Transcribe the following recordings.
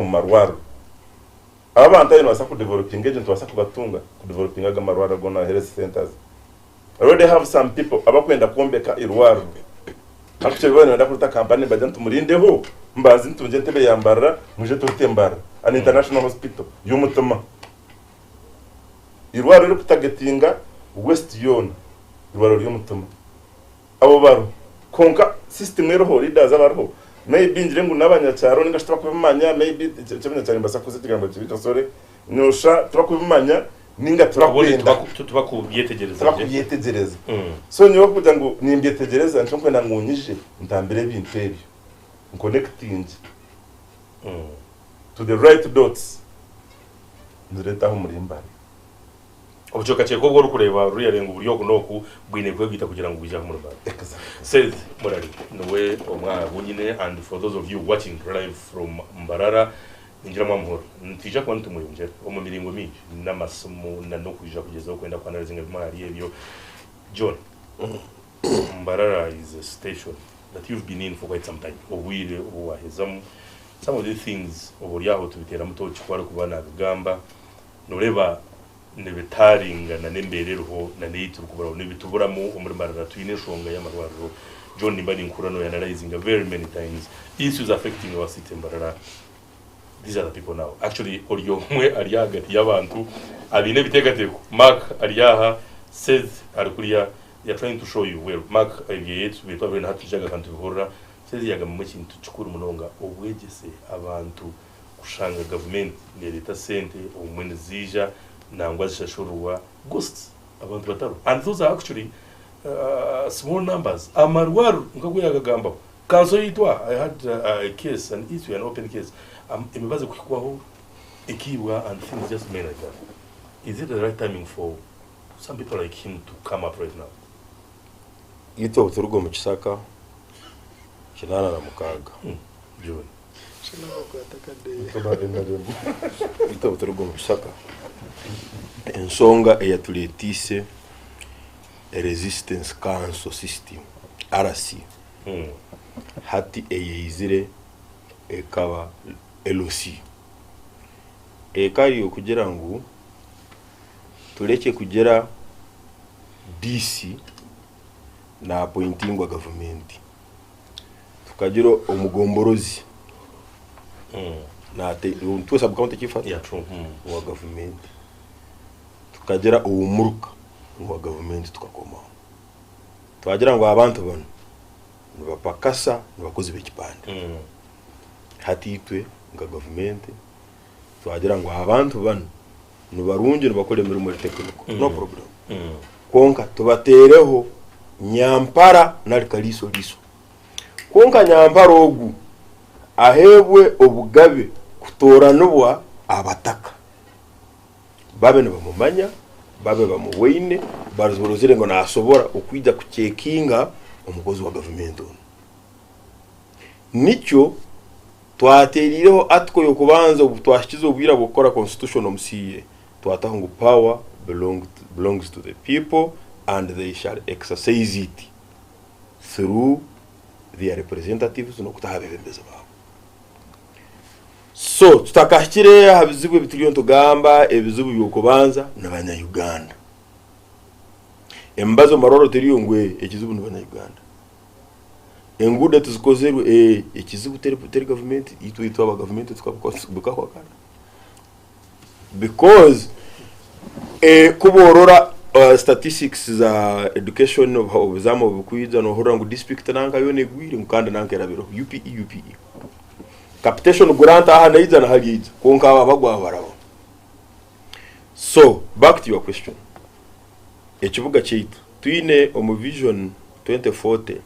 Omu marwariro. Aba abantu abu nibabaasa kudevelopinga egyo nitubaasa kubatunga kudevelopinga ago amarwariro goona health centers. Already have some people abakwenda kwombeka irwariro. Actually bo nibenda kurita kampani nibagira nti murindeho mbanze ntungye entebe ya Mbarara mwije turite Mbarara an international hospital y'omutima. Irwariro erikutagetinga west yoona irwariro ry'omutima. Abo bariho kwonka system eriho leaders abariho maybe ngire ngu nabanyakyaro ninga shi tibakubimanya maybe ekyabanyakyaro nimbaasa kukozesa ekigambo kibi ekyo sorry nosha tibakubimanya ninga tibakwenda tibakubyetegyereza so nyowe kugira ngu nimbyetegyereza nikyo nkwenda ngu nyije ntambire ebintu ebyo nconnectingye to the right dots nzireete aho omuri Mbare. Obucwekacweka obu orikureeba ruriya ngu buri oku n'oku bwine kwegwita kugira ngu bwije aha omuri Mbare. Seth Murari niwe omwe aha bu nyine and for those of you watching live from Mbarara ningira mwamuhurira. Nitwija kuba nitumweyongyera omu miringo mingi n'amasimu na n'okwija kugyezaho kwenda ku analyzinga bimwe ahari ebyo. John, Mbarara is a station that you've been in for quite some time, obwire obu waahezamu, some of these things oboryaho tubiteeramu tooki ku arikuba naabigamba. Noreeba nibitaaringana n'embeera eriho na n'ei turikuburaho. Nibituburamu omuri Mbarara twine enshonga y'amarwariro. John nimba ninkuhurira noya analyzinga very many times issues affecting our city Mbarara. These are the people now. Actually ori omwe ari ahagati y'abantu abaine ebiteekateeko. Mark ari aha, Seth ari kuriya, they are trying to show you well. Mark ebyeye tubaire twabire na hati tujaga kandi tubihurira. Seth yagambamu ekintu kikuru munonga, obwegyese abantu kushanga gavumenti nereeta sente obumwe niziija nangwa zishashururwa ghosts abantu batariho and those are actually small numbers amarwariro nkaku yagagambaho kanso yaitu aha I had a case an issue an open case emibazi kuhikwaho ekiibwa and things just remain like that is it the right timing for some people like him to come up right now? Itwe obuturuga omu kisaka 86. John. Itwe obuturuga omu kisaka, ensonga eyatureetiise Resistance Council System, RC, hati eyaizire ekaba LC, ekaba eri okugira ngu turekye kugira DC naapointingwa gavumenti. Tukagira omugomborozi nitwe sub county chief hati owa gavumenti, tukagira ow'omuruka owa gavumenti tukakomaho. Twagira ngu abantu banu nibapakasa nibakozi b'ekipande. Hati itwe nka gavumenti twagira ngu abantu banu nibarungi nibakora emirimo eri technical no problem kwonka tubateereho nyampara nari kariiso riiso. Kwonka nyampara ogu aheebwe obugabe kutooranibwa abataka, babe nibamumanya, babe bamuboine, barozire ngu naasobora okwija kucekinga omukozi wa gavumenti onu. Nikyo twateereireho article y'okubanza obu twahikize obwire bw'okukora constitution omu CA, twataho ngu power belongs to the people and they shall exercise it. through their representatives n'okutaho abeebembezi baabo. So tutakahikire aha bizibu ebi turiyo nitugamba, ebizibu by'okubanza ni banya-Uganda. Emibazi omu marwariro teriyo ngu ee ekizibu ni banya-Uganda. Enguudo tizikozirwe ee ekizibu teri teri gavumenti itwe itwe aba gavumenti tukabikora kara. Because ku borora statistics za education obuzamu obukwija nohurira ngu district nanka yoona egwire ngu kandi nanka erabireho UPE UPE. Capitation grant aha neija na hariya eija kwonka abo abagwa abo barabaho. So back to your question, ekibuga kyaitu twine omu vision 2040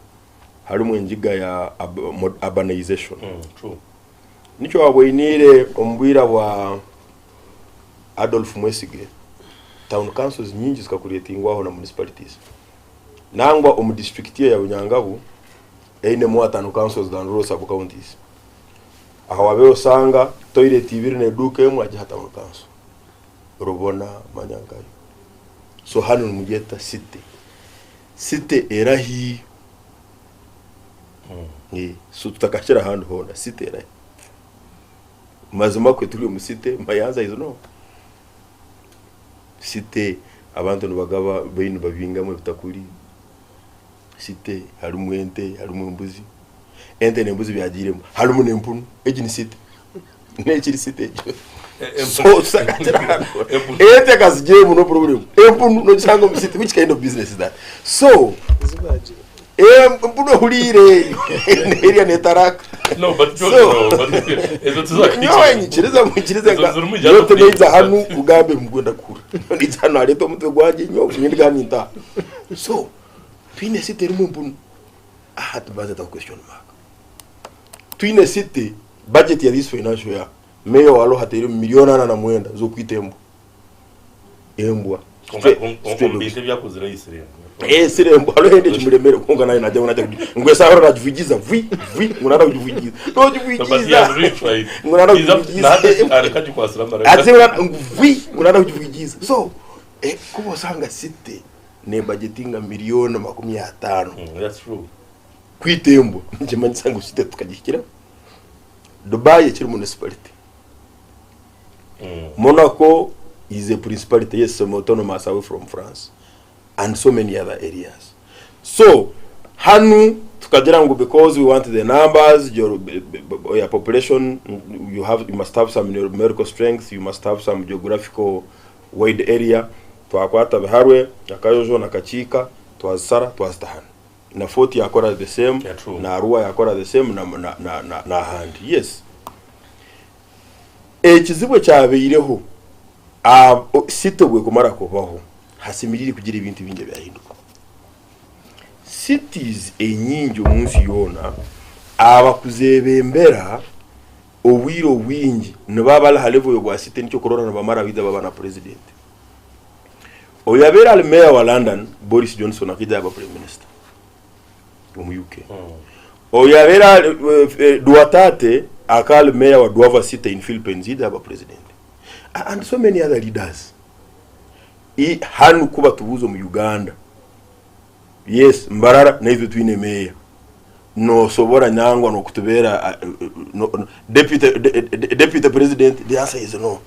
harimu engiga ya urbanization. Nikyo wabweiniire omu bwira bwa Adolf Mwesige, town councils nyingi zikakureetingwaho na municipalities. Nangwa omu district ye ya Bunyangabu eine more town councils than rural sub counties. Aha wabeire osanga toilet ibiri n'eduuka emwe agiha town council. Rubona, Manyankayo. So hanu nimugyeta city. City erahi? So tutakahikire ahandi hoona, city erahi? Mazima kwe turi omu city, my answer is no. City abantu nibagaba baine nibabingamu ebitakuri, city harimu ente, harimu embuzi, ente n'embuzi byagiiremu, harimu n'empunu, egi ni city. N'ekiri city egyo. So tusakatira hano. Ente kazigyemu no problem. Empunu nogisanga omu city, which kind of business is that? So Zibagire. Empunu ehuriire nerya netaraka. No, but So- no, but ezo tuzakikiriza. Nyowe nyikiriza mwikirize Ezo nga zirimu nyowe ijana tineiza hanu kugambe mbwenda kuhura. Niiza hanu nareeta omutwe gwangye nyowe nyine hanu nintaha. So twine city erimu empunu. Aha tubanze taho question mark. Twine city budget ya this financial year mayor wa Roha ateiremu milioni 49 z'okwita embwa. Embwa. Konka Stray konka dogs. bintu ebyakozire Isiremu. Eh, sirembo hariho ende ekimuremere kwonka naye najya najya ngu esaaha hora nagivugiza vwi vwi ngu nara kugivugiza No, but he has nogivugiza really tried. ngu nara He's up- kugivugiza nahati arakagikwasira amara. ati ngu vwi ngu nara kugivugiza so eh, kuba osanga city nebajetinga milioni 50 That's true. kwitembo nikimanyisa ngu city tukagihikira Dubai ekiri municipality Monaco is a principality, yes, semi autonomous away from France and so many other areas. So, hanu tukagira ngu because we want the numbers, your, your population, you have you must have some numerical strength, you must have some geographical wide area. Twakwata Biharwe, Akayojo na Kakiika, twazisara twazita hanu. Na Fort yakora the same, Yeah, true. na Arua yakora the same na na na na, na ahandi. Yes. Ekizibu ekyabaireho city bwekumara kubaho hasemerire kugira ebintu bingi ebyahinduka. Cities enyingi omu nsi yoona abakuzebembera obwire obwingi nibaba bari aha level y'obwa city nikyo kurora nibamara baija baba na president. Oyu abaire ari mayor wa London Boris Johnson akaija yaba prime minister omu UK. Oyu abaire ari Duatate akaba ari mayor wa Duava City in Philippines yaija yaba president. And so many other leaders. I hanu ku batubuuza omu Uganda, yes Mbarara naitwe twine mayor. Nosobora nangwa n'okutubeera no, no, deputy, de, de, deputy president? The answer is no.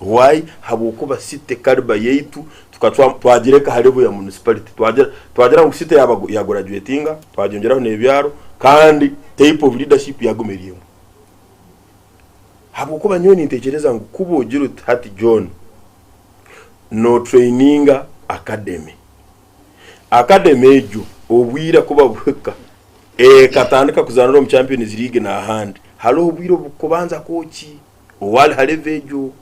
Why? Habwokuba city caliber yaitu tukacwa twagireka ha level ya municipality. Twagira twagira ngu city yaba ya graduatinga, twagyongyeraho n'ebyaro kandi type of leadership yaguma eri emwe. Habwokuba nyowe nintekyereza ngu kuba ogira oti hati John no traininga academy. Academy egyo obwire kuba buhika ekatandika kuzaanira omu Champions League n'ahandi, hariho obwire obukubanza kooki owari ha level egyo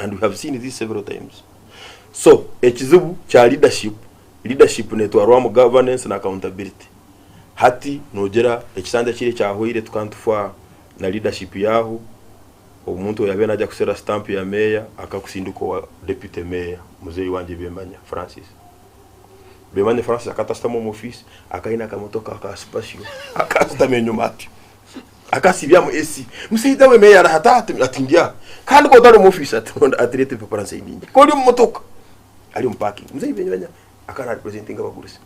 and we have seen this several times. So ekizibu kya leadership, leadership netwarwamu governance na accountability. Hati nogira ekisanja kiri ekyahweire tukaba nitufa na leadership yaaho, omuntu oyabaire naija kusera stamp ya meeya akakusindika owa deputy mayor muzeeyi wangye Bemanya Francis. Bemanya Francis akatashutama omu ofiisi akaine akamotoka ka Spacio akashutama enyima atyo akasibyamu AC. Musaija we meeya araha ati ati ndi aha kandi ku otari omu ofiisi ati ati reeta ebipapura nsayininge ku ori omu motoka ari omu parking. Muzeeyi Bemanya akaba narepresentinga abagurusi.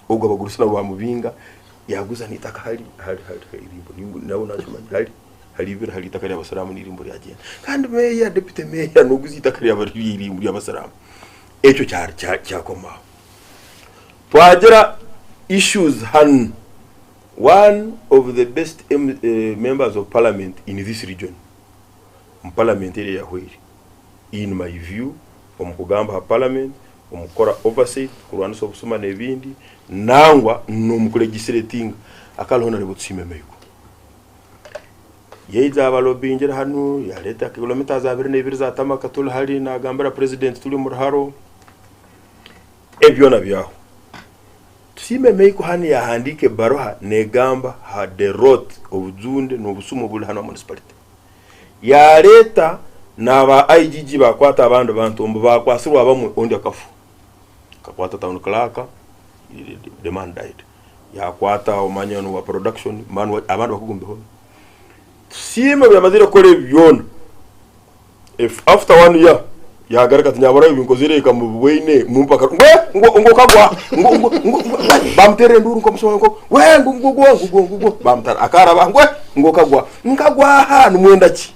Ogwo abagurusi nabo bamubinga yaguza n'eitaka hari hari hari irimbo nabo nakimanya hari hari ibira hari itaka ry'abasiramu n'irimbo ryagyenda kandi meya deputy meya noguza itaka ry'aba- ry'abasiramu ekyo kyari kyakomaho twagira issues hanu one of the best M, members of parliament in this region mu parliament eri eyahweire in my view omu kugamba ha parliament omu kukora oversight kurwanisa obusuma n'ebindi nangwa n'omu kulegislatinga akaba Honorable Tusiime Michael yaija abalobingira hanu yareeta kilometers 22 za tamaka turi hari nagambira president turi omu ruharo ebyona byaho Tusiime Michael hanu yahandiika ebaruha negamba ha the rot obujunde n'obusuma oburi hanu aha municipality yareeta n'aba IGG bakwata abandi bantu omu bakwasirwe abamwe ondi akafa akakwata town clerk the man died yakwata omanya wa production man abandi bakugumbeho Tusiime obu yamazire kukora ebi byona if after one year yagaruka ati nyabura ebi nkozire eka mubibweine mumpe akaro ngwe ngo ngo kagwa ngo ngo ngo bamuteera enduuru nk'omusuma nko we ngu ngugwo ngugwo ngugwo bamutara akaraba ngwe ngo kagwa nkagwa aha nimwenda ki?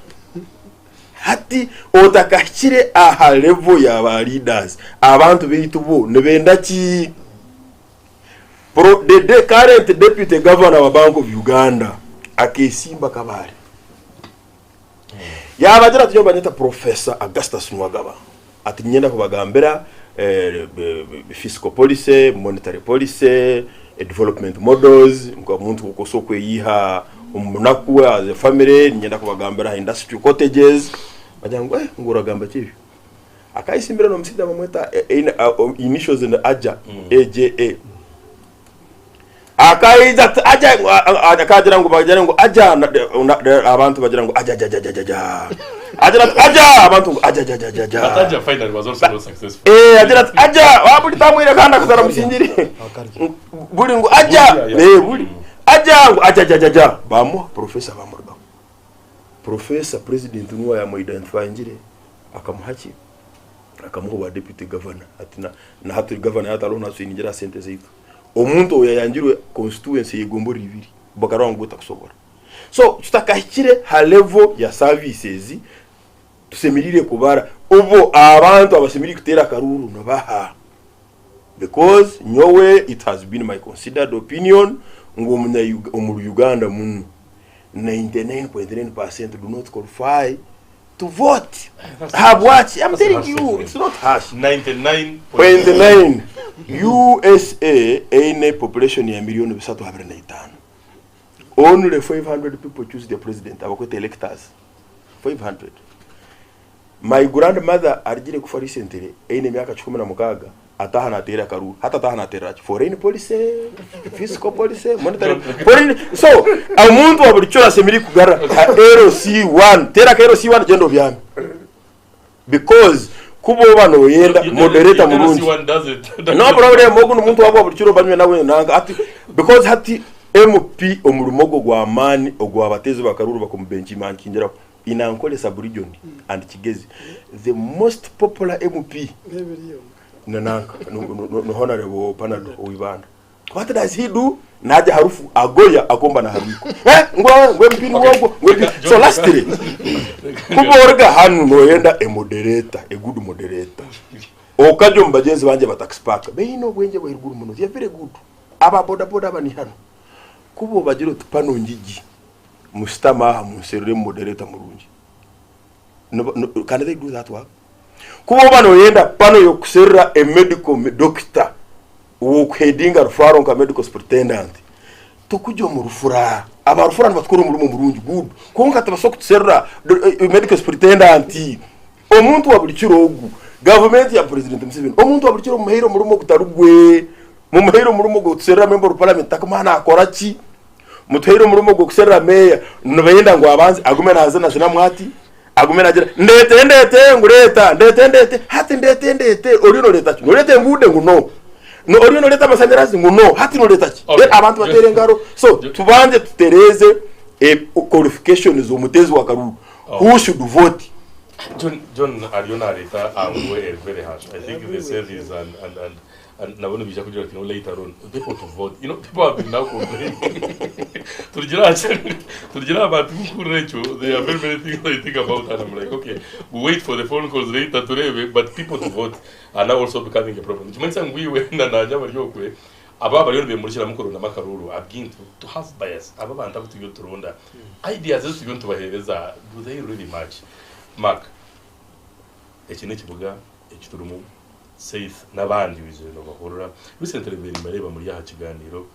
Hati otakahikire aha level ya ba leaders, abantu baitu bo nibenda ki? Pro, the, the current deputy governor wa Bank of Uganda akesimba Kabale. Yabagira ati nyowe banyeta Professor Augustus Nuwagaba ati niinyenda kubagambira eh, fiscal policy, monetary policy, eh, development models nk'omuntu oku osobola kweyiha omu bunaku as a family, niinyenda kubagambira aha industry cottages. Bagira ngu eh, ngu oragamba ki ebyo? Akayesimbira n'omusaija bamweta eh, eine ah, initials ni Aja, AJA. Akaija ati aja akagira ngu bagira ngu aja abantu bagira ngu aja aja aja aja aja agira ati aja abantu ngu aja aja aja aja But aja Aja finally was also not successful. Eh, agira ati aja wa buri tamwire kandi akazara musingiri buri ngu aja Buri, yeah. eh buri aja ngu aja aja aja aja bamuha professor bamurugaho professor president nuwe yamu identifyingire akamuha ki akamuha obwa deputy governor ati na na hati governor yatariho natwiningira aha sente zaitu omuntu owayangirwe constituency y'egombora ibiri bakarora ngu takusobora so tutakahikire ha level ya services tusemerire kubara obo abantu abasemerire kuteera akaruru nibaha because nyowe it has been my considered opinion ngu omunya omuri Uganda munu 99.9% do not qualify to vote habwaki I'm telling you it's not harsh 99 29 USA eine population ya milioni bisatu abiri na itaano only 500 people choose the president abakweta electors 500 my grandmother arigire kufa recently eine emyaka 16 ataha nateera akaruru hati ataha nateerera ki foreign policy fiscal policy monetary foreign so omuntu wa buri kiro asemereire kugarura ka LC1 teera ka LC1 gyenda obyame because kuba oba noyenda moderator murungi LC1 does it. no problem ogu nomuntu wabo wa buri kiro banywe nawe nanga hati because hati MP omurimo ogwo gw'amaani ogw'abateezi bakaruru bakumubenchimankingiraho in Ankole sub-region and Kigezi the most popular MP na nanka no, no, no honorable Panado owibanda what does he do naja harufu agoya akomba na hariko eh ngwa ngwe MP ni Okay. wogwo ngwe MP. so lastly kuborga hanu noyenda a moderator a good moderator okaja omu bagyenzi bangye ba taxi park baine obwengye bwairuguru muno they are very good aba boda boda aba ni hanu kuba obagira oti pano ngigi mushutame aha munserure moderator murungi can they do that work kuba oba noyenda pano yokuserura a medical doctor wokuheadinga referral nka medical superintendent tokujya omu rufura aba rufura nibatukora omurimo murungi good kwonka tibasobola kutuserura medical superintendent omuntu wa buri kiro ogu gavumenti ya president Museveni omuntu wa buri kiro mumuhaire omurimo gutari gwe mumuhaire omurimo gw'okutuserura member of parliament takumanya nakora ki mutuhaire omurimo gw'okuserura meeya nibayenda ngu abanze agume nazina zina mwati agume nagira ndete ndete ngu reeta ndete ndete hati ndete ndete oriyo noreeta ki noreeta enguudo ngu no no oriyo noreeta amasanyarazi ngu no hati noreeta ki Okay. Then abantu bateera engaro so tubanze tutereeze eh, qualifications z'omuteezi wa karuru who should vote John John ariyo nareeta angu eri very harsh. I think the service and and and and nabo nibaija kugira bati no later on people to vote. You know people have been now complaining. Turugira turugira abantu kukurira ekyo there are very many things I think about and I'm like okay we wait for the phone calls later turebe but people to vote are now also becoming a problem. Nikimanyisa ngu iwe na nanye abari okwe aba bariyo nibemurikiramu kurondamu akaruru are beginning to, to have bias aba abantu abu turiyo nituronda ideas ezi turiyo nitubaheereza do they really match Mark eki n'ekibuga eki turimu Seith n'abandi oizire nobahurira recently mbaire nimbareeba muri aha kiganiro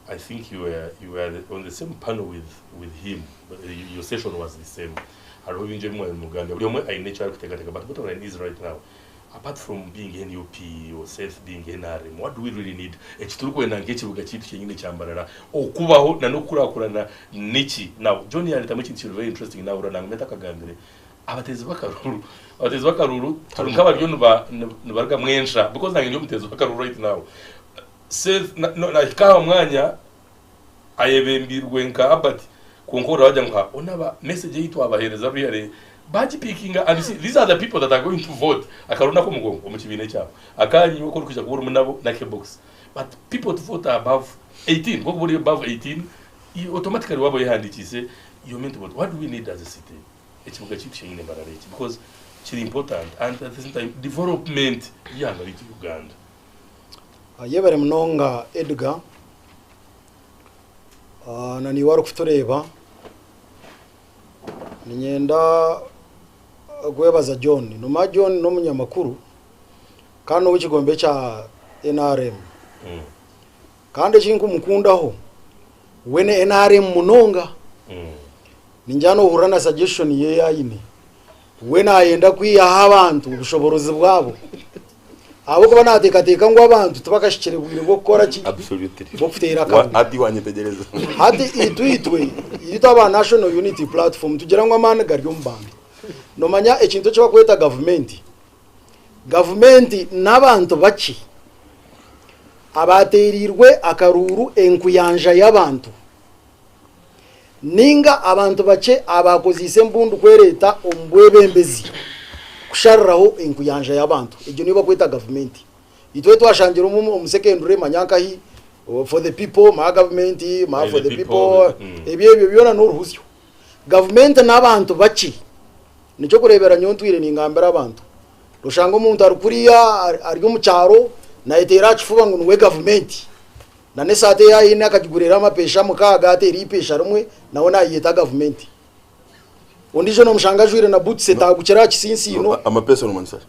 I think you were, you were the, on the same panel with, with him but your session was the same hariho bingi ebi mwari nimugambira buri omwe aine eki arikuteekateeka but bottom line is right now apart from being NUP or Seth being NRM what do we really need eki turikwenda nk'ekibuga kyaitu kyenyine kya Mbarara okubaho na n'okukurakurana niki now John yareetamu ekintu kiri very interesting nahurira nanguma ntakagambire abateezi b'akaruru abateezi b'akaruru turi nk'abariyo niba nibarugamu ensha because nanye ndi omuteezi w'akaruru right now Seth na- no- nahika aha mwanya ayebembirwe nka Albert kwonka oraba wagira ngu ha onaba message ei twabaheereza really bagipikinga and you see these are the people that are going to vote akaruru n'ak'omugongo omu kibiina ekyabo akanyu oku orikwija kuba orimu nabo n'akebox but people to vote are above 18 nk'okuba ori above 18 you automatically waaba oyehandiikiise you're meant to vote what do we need as a city? Ekibuga kyaitu kyenyine Mbarara eki because kiri important and at the same time development y'eihanga ryaitu Uganda. Yebare munonga Edgar na naiwe arikutureeba niinyenda kwebaza John. Nomanya John n'omunyamakuru kandi n'ow'ekigombe kya NRM. Kandi eki nkumukundaho we ni NRM munonga. Ningira nohurira na suggestion ye ei aine. We nayenda kwihaho abantu obushoborozi bwabo. Ahabw'okuba nateekateeka ngu abantu tibakahikire bwire bw'okukora ki? Absolutely. Bw'okuteera akabi. Hati wanyetegyereza. Hati itwe itwe itwe aba National Unity Platform tugira ngu amaani gari omu bantu. Nomanya ekintu eki bakweta gavumenti, gavumenti n'abantu bakye abateereirwe akaruuru enkuyanja y'abantu. Ninga abantu bakye abaakozeise embundu kwereeta omu bwebembezi kushariraho enkuyanja y'abantu. Egyo niyo barikweta gavumenti. Itwe twashangire omu omu secondary manya nkahi for the people manya gavumenti manya for the people ebyo ebyo byona n'oruhuzyo. Gavumenti n'abantu bakye. Nikyokureebera nyowe ntwire ningambira abantu, oshanga omuntu ari kuriya ari omu kyaro nayeteera aha kifuba ngu niwe gavumenti. Na n'esaati ei aine akagigurira amapeesa mukaaga ateera eipeesa rimwe nawe naayeyeta gavumenti. Ondiijo noomushanga ajwaire na butusi etaagukire aha kitsintsiino. Amapeesa nomanyisa ki?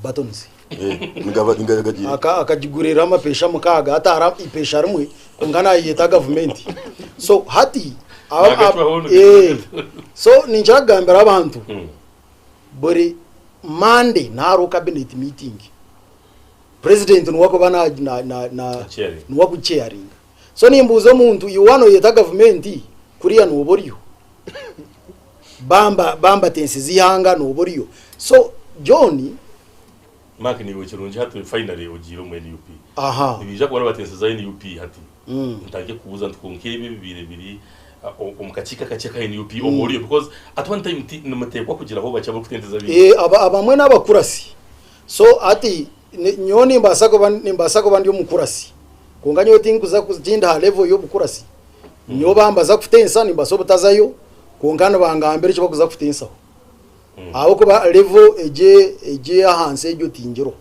Buttons. Eh, nigaba niga gagiire. Aka akagigurira amapeesa mukaaga ataara eipeesa rimwe kwonka naayeyeta gavumenti. So hati aba Naagacwaho ab eh, so ninkira kugambira abantu buri Monday nihariho cabinet meeting. President niwe akuba na na na na Chairing. niwe akuchairinga. So nimbuuza omuntu iwe waaba noyeta gavumenti kuriya nooba oriyo? Bamba bamba tensiza eihanga nooba oriyo? So John Mark niiwe kirungi hati finally ogiire omu NUP. aha Nibaija kuba nibatensiza NUP hati. Ntandike kukubuuza nti kwonka ebi ebibaire biri omu kakiiko akakye aka NUP oba oriyo because at one time ti nimuteekwa kugira aho bakye abarikutenteza abaingi. Eh, aba abamwe n'abakurasi. So hati nyowe nimbaasa kuba nimbaasa kuba ndi omukurasi kwonka nyowe tinkuza tindi aha level y'obukurasi. Nyowe bambaza kutensa nimbaasa obutazayo kwonka nibangambira eki bakuza kutensaho. Ahabw'okuba level egyo egyo ey'ahansi egyo tingiriho.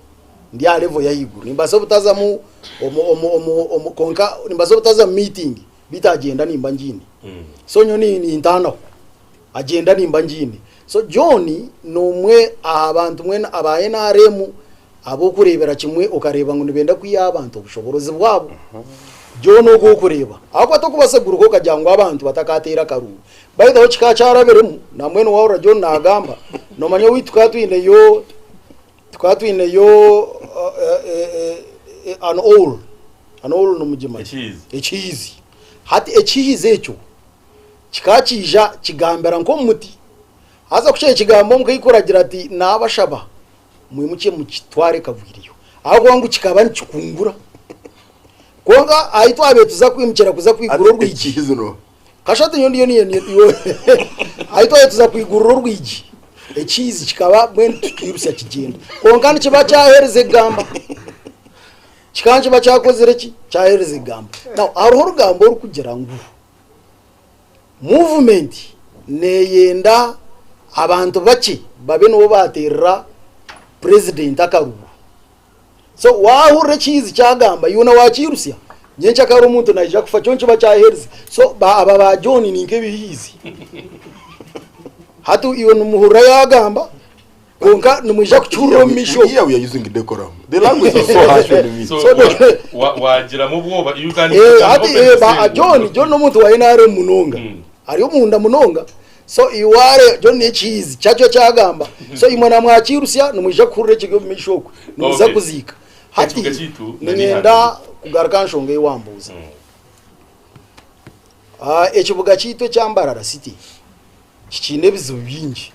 Ndi aha level y'ahaiguru. Nimbaasa obutazamu omu omu omu omu kwonka nimbaasa obutaza mu meeting beitu agenda nimba ngiine. So nyowe nintaanaho. Agenda nimba ngiine. So John n'omwe aha bantu mwena aba nrm ab'okureebera kimwe okareeba ngu nibenda kwiha abantu obushoborozi bwabo. John ogwo okureeba. Ahabw'okuba tokubaasa kuguruka okagira ngu abantu batakateera akaruuru. By the way kikaba kyarabiremu nambwenu wahurira John naagamba, noomanya owaitu tukaba twineyo tukaba twineyo an owl, an owl nimugimanya? Ekihiizi. Ekihiizi. Hati ekihiizi ekyo Kikaba kiija kigambira nk'omu muti. Haza ku kyekigamba omukaikuru agira ati, Naabashaba mwimukye mukitware kagwiriyo. Ahabw'okuba ngu kikaba nikikungura. Kwonka ahi twabaire tuza kwimukira kuza kwigura orwigi, kashatu nyowe ndiyo niyo ahi twabaire tuza kwigurira orwigi, ekihizi kikaba mbwenu tukiirusya kigyenda. Kwonka nikiba kyaheereza egamba. Kikaba nikiba kyakozire ki? Kyaheereza egamba. Now hariho orugambo orukugira ngu. Movement neyenda abantu bakye babe nibo baterera president akaruru. So wahurira ekihizi kyagamba iwe na wakirusya nyenkyakare omuntu naija kufa kyo nikiba kyaherize. So aba ba John ninka ebihiizi. Hati iwe nimuhurira yagamba Kwonka nimwija kukihurira omu maisho. Here we are using decorum. The language is so harsh on me. So, So, wa- wa- wagiramu obwoba you can, Eh, you can hati open eh, the ba, same. John John n'omuntu wa NRM munonga ari omunda munonga so iware John n'ekihiizi kyakyo kyagamba so imwe namwakirusya nimwija kuhurira ekiri omu maisho okwe nimuza Okay. kuziika hati Ekibuga kyaitu na niinyenda n'ihanga. kugaruka aha nshonga ei wambuuza Ah, ekibuga kyaitu ekya Mbarara City kikiine ebizibu bingi.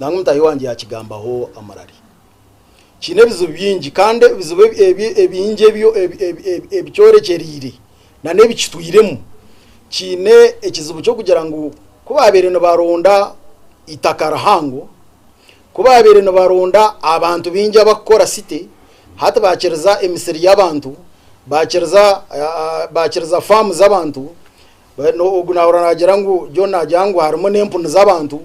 Nangwa mutaahi wangye yaakigambaho amurari. Kiine ebizibu bingi kandi ebizibu ebingi ebi kyorekyereire nana ebi kitwiremu, kiine ekizibu ky'okugira ngu ku baabaire nibaronda eitaka rihango, ku baabaire nibaronda abantu baingi abakukora site, hati baakiriza emisiri y'abantu, baakiriza faamu z'abantu, Ogu nahurira nagira ngu John nagira ngu harimu n'empunu z'abantu.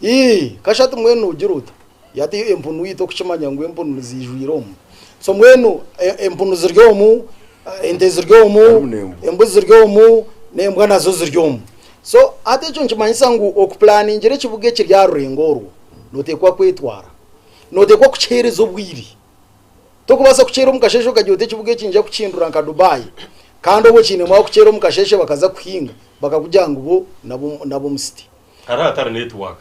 Ii, kashatu mbwenu nogira ota? Hati empunu itwe okukimanya ngu empunu niziijwire omu. So mbwenu empunu ziri omu, ente ziri omu, Harimu n'embwa. embuzi ziri omu, n'embwa nazo ziri omu. So hati ekyo nikimanyisa ngu okupulaningira ekibuga ekiri aha rurengo orwo, nooteekwa kwetwara. Nooteekwa kukiheereza obwire. Tokubaasa kukyera omu kasheeshe okagira oti ekibuga eki niinyija kukihindura nka Dubai kandi obwo kiinemu abakukyera omu kasheeshe bakaza kuhinga bakakugira ngu bo n'ab'omu city. Hariho ahatari network.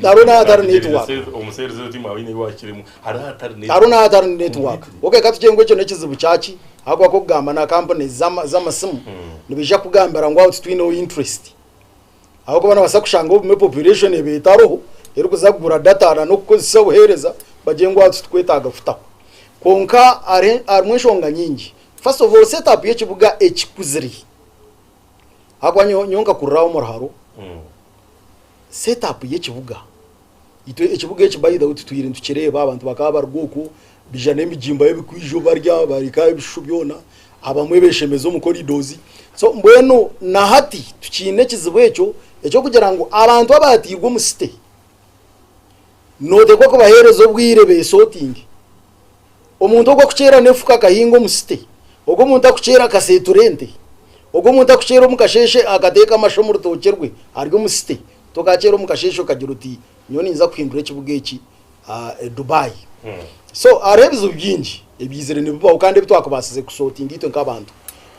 Hariho n'ahatari network. Omuseeri oti haine ahu wakiremu. Hariho ahatari network. Hariho n'ahatari network. Okay katugire ngu ekyo n'ekizibu kyaki ahabw'okuba k'okugamba na companies z'amasimu nibaija kukugambira ngu aho titwineho interest. Ahabw'okuba nobaasa kushanga obumwe population eba etariho erikuza kugura data na n'okukozesa obuheereza bagire ngu aha titukwetaaga kutaho. Kwonka harimu enshonga nyingi. First of all set up y'ekibuga ekikuzire ahabw'okuba nyowe nkakurira aho omu Ruharo, set up y'ekibuga Itwe ekibuga eki by the way tutwire nitukireeba abantu bakaba baruga okwo baija n'emigimba y'ebikwijo barya bareka ebishushu byona abamwe beshemeza omu corridors so mbwenu na hati tukiine ekizibu ekyo eky'okugira ngu abantu abatiirwe omu city noteekwa kubaheereza obwire besotinge. Omuntu ogu akukyera n'efuka akahinga omu city, ogu omuntu akukyera akaseetura ente, ogu omuntu akukyera omu kasheeshe akateeka amasha omu rutookye rwe ari omu city, tokakyera omu kasheeshe okagira oti nyowe ninza kuhindura ekibuga eki Dubai. So hariho ebizibu bingi ebyizire nibibaho kandi ebi twakubaasize kusotinga itwe nk'abantu.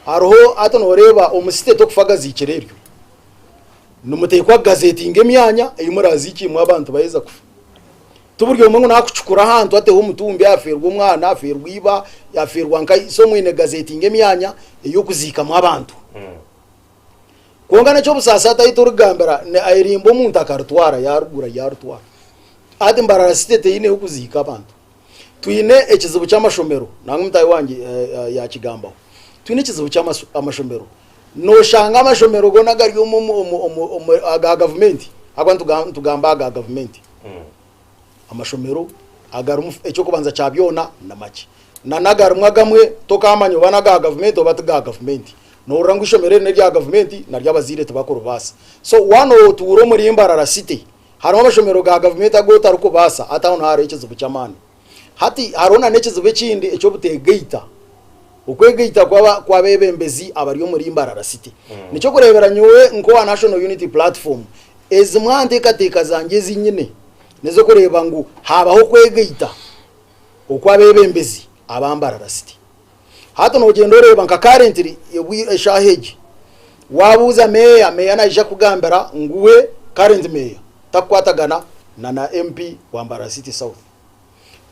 Hariho hati nooreeba omu city tokufa gaziikire eryo, nimuteekwa kugazetinga emyanya ei muraziikiiremu abantu baheza kufa. Ti buri omwe ngu nakucukura ahantu ateho omutumbi afeerwa omwana, afeerwa iba, afeerwa nka so mwine gazetinga emyanya ey'okuziikamu abantu. Kwonka n'eky'obusaasi hati ahu turikugambira erimba omuntu akaritwara yarigura yarutwara. Hati Mbarara City teine h'okuziika abantu. Twine ekizibu ky'amashomero nangwa mutaahi wangye yakigambaho. Twine ekizibu ky'amashomero. Noshanga amashomero goona gari omu aga gavumenti ahabw'okuba nitugamba aga gavumenti. Amashomero agarimu eky'okubanza kya byona ni makye. Na n'agarimu agamwe tokaamanya oba n'aga gavumenti oba ti ga gavumenti. Nohurira ngu eishomero eri n'erya gavumenti naryo abazaire tibakuribaasa. So waaba notuura omuri Mbarara City harimu amashomero ga gavumenti agu otarikubaasa hati aho niho hariho ekizibu ky'amaani. Hati hariho na n'ekizibu ekindi eky'obuteegaita, okwegaita kw'abeebembezi abari omuri Mbarara City. Nikyo kureebera nyowe nk'owa National Unity Platform, ezimwe aha nteekateeka zangye ezi nyine n'ez'okureeba ngu haabaho okwegaita okw'abeebembezi aba Mbarara City. Hati noogyenda oreeba nka currently eshaaha egi, waabuuza meeya, meeya naija kukugambira ngu we current meeya takukwatagana na na MP wa Mbarara City South.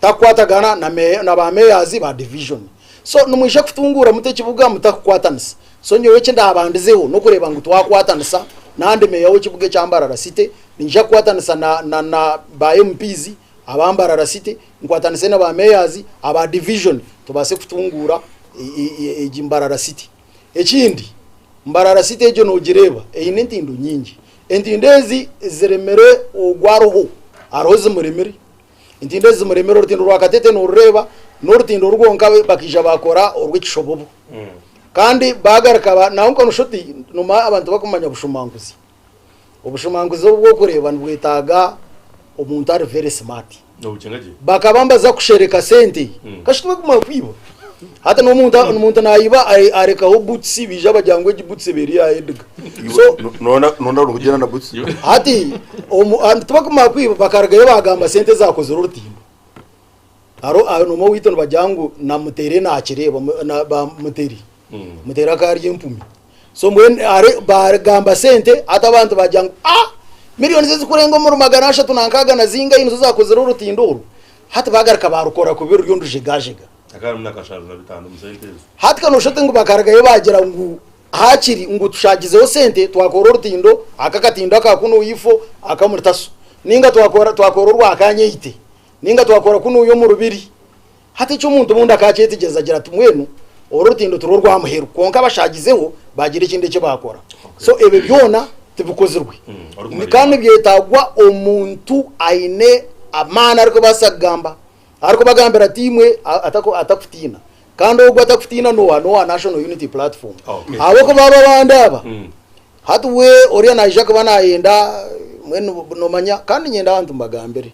Takukwatagana na meeya na ba mayors ba division. So nimwija kutunguura muta ekibuga mutakukwatanisa? So nyowe eki ndaabandizeho n'okureeba ngu twakwatanisa nandi meeya w'ekibuga ekya Mbarara City, niinyija kukwatanisa na na na ba MPs aba Mbarara City, nkwatanise na ba mayors aba division tubaase kutunguura egi Mbarara City. Ekindi, Mbarara City egyo noogireeba eine entindo nyingi. Entindo ezi ziremire ogwo ariho, hariho ezimuremire. Entindo ezi zimuremire, orutindo rwa Katete noorureeba, n'orutindo oru rwonka bakaija baakora orw'ekishobobo. Kandi baagaruka naho nshuti noomanya abantu bakumanya obushumankuzi. Obushumankuzi obu orikureeba nibwetaaga omuntu ari very smart. Bakaba nibaza kushereka sente kasha tibarikumanya kwiba. Hati n'omuntu omuntu nayiba arekaho boots baija bagira ngu egi boots eba eri eya Edgar. So Noona orikugyenda na boots. hati tibarikumanya kwiba bakarugayo bagamba sente ezakozire orutindo. Hariho aho n'omwe owaitu nibagira ngu na Mutere nakireeba ba Mutere. Mutere akaba ari empumi. So mbwenu hare baagamba sente hati abantu baagira ngu ah millions ezikurenga omuri 300 na nkaaga na zingahi nizo zaakozire orutindo oru. Hati baagaruka baarukora kubi ruri orujegajega. Hakaba harimu na kashanju na bitaano omu sente ezo. Hati ka nooshusha oti ngu bakarugayo baagira ngu haakiri ngu tushagizeho sente twakora orutindo aka akatindo aka kunu ifo aka omuri Taso ninga twakora twakora orwa Kanyeite ninga twakora kunuuya omu Rubiri. Hati eki omuntu obundi akaakyetegyereza agira ati mbwenu oru orutindo tirwo rwa muheru kwonka abashaagizeho baagira ekindi eki baakora. So ebyo byona tibikozirwe. Kandi nibyetaagwa omuntu aine amaani arikubaasa kugamba, arikubagambira ati imwe atakutiina. Kandi ogwo atakutiina n'oha? N'owa National Unity Platform. Ahabw'okuba abo abandi aba, hati we oriya naija kuba naayenda. Mbwenu nomanya kandi niinyenda abantu mbagambire,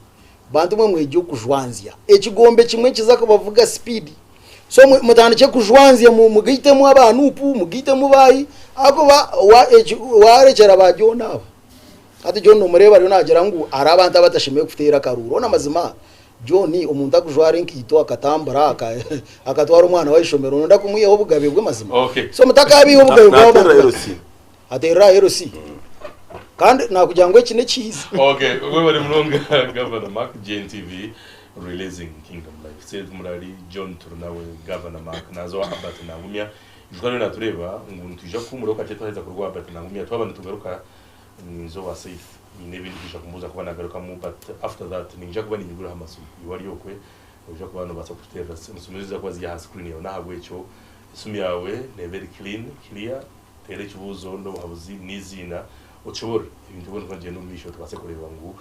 bantu mwe mwegye okujwanzya. Ekigombe kimwe nikiza kubavuga sipiidi. So mutandikye kujwanzya mugaitemu aba Nup, mugaitemu baahi ahakuba waarekyera ba John aba, hati John nomureeba ariyo naagira ngu hariho abantu abatashemereire kuteera akaruuru. Hoona amazima John omuntu akujwara enkaito akatambura akatwara omwana we aha ishomero noyenda kumwihaho obugabe bwe mazima? So mutakabiiha obugabe bw'abantu. Ateerera aha LC. Kandi nakugira ngu eki n'ekihizi. Okay, webale munonga Governor Mark, GNTV releasing Kingdom Life. Seth Murari, John Turinawe, Governor Mark, naza owa Albert Nangumya. Ijuka ariyo natureeba ngu nitwija kuhuumuraho kakye twaheza kuruga owa Albert Nangumya. Twaba nitugaruka ninza owa Seth. Nyine ebi ndikwija kumubuuza kuba nagarukamu but after that ninyija kuba ninyiguraho amasimu. Iwe ari okwe noija kuba nobaasa kututeerera esimu niziija kuba ziri aha screen yaawe. Nahabwekyo esimu yaawe neeba eri clean, clear. Teera ekibuuzo n'obuhabuzi n'eiziina otushoboorore ebintu byona oku nibigyenda omu maisho tubaase kureeba ngu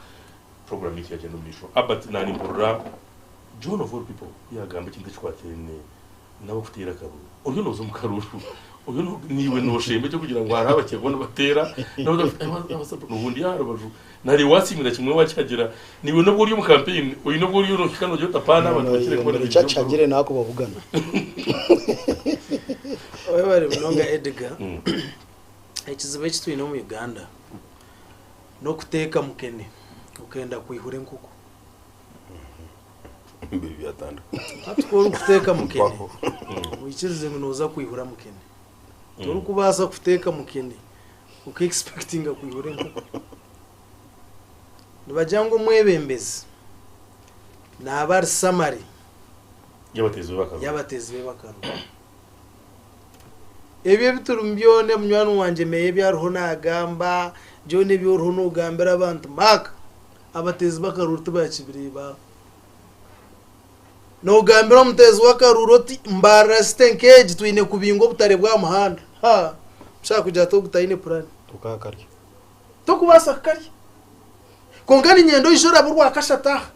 puroguraamu yaitu yaagyenda omu maisho. Albert naanimpurira John of all people ku yaagamba ekintu ekikwatiraine n'abarikuteera akaruuru. Oriyo nooza omu karuuru, oriyo naiwe nooshemba eky'okugira ngu hariho abakye bo nibateera obundi aha rubaju nari waasiimira kimwe waakihagira naiwe n'obu ori omu kampeyini oine obu oriyo noohika noogira oti apaana abantu bakire kubona Rekye akihagire naakubabugana. Webare munonga Edgar. Ekizibu eki twine omu Uganda n'okuteeka mukene okenda kwihura enkoko. Biri byatandika. Hati ku orikuteeka mukene Mpaho. oikirize ngu nooza kwihura mukene. Torikubaasa kuteeka mukene oka expectinga kwihura enkoko. Nibagira ngu omwebembezi naaba ari summary Y'abateezi be bakaruru. y'abateezi be bakaruru. Ebyo ebi turimu byona munywani wangye meeya ebi ariho naagamba, byona ebi oriho noogambira abantu, Mark, abateezi b'akaruuru tibakibireeba. Noogambira omuteezi w'akaruuru oti Mbarara City nk'egi twine kubinga obutare bw'aha muhanda. Ha! Omushija akugira ati ogu taine purani. Tokaakarya. Tokubaasa kukarya. Kwonka niinyenda oije orabe orwakashatu aha.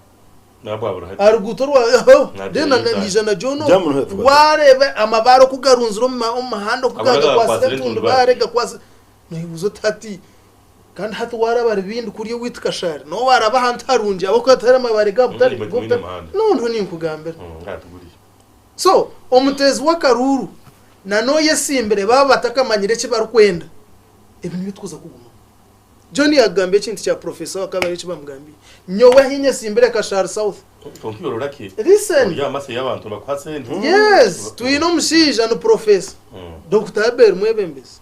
Nabwo abura hati. Aha ruguuto rwa aho Nagye then na- yitahe. naija na John Jya muno hati wareeba amabaare oku garunzire omu ma- omu muhanda oku Abura gakwatsire gakwatsire entundubaare entundubaare. gakwatsi noibuuza oti hati kandi hati waraba Rubindi kuriya owaitu Kashari nowe waraba ahantu harungi ahabw'okuba tihariho amabaare ga butare Mm, g'obutare. muhanda. Noneho ninkugambira. Ngatuguriye. So omuteezi w'akaruuru na n'oyesimbire baaba batakamanyire eki barikwenda ebi nibyo tukuza kugumamu. John yagamba ekintu kya professor wakaba eki bamugambiire. Nyowe ahi nyesimbire Kashari South. Kwonka iwe ororaki? Listen. Ori aha maso y'abantu nibakuha sente. Yes, twine omushaija ni professor. Dokita Abel Mwebembezi.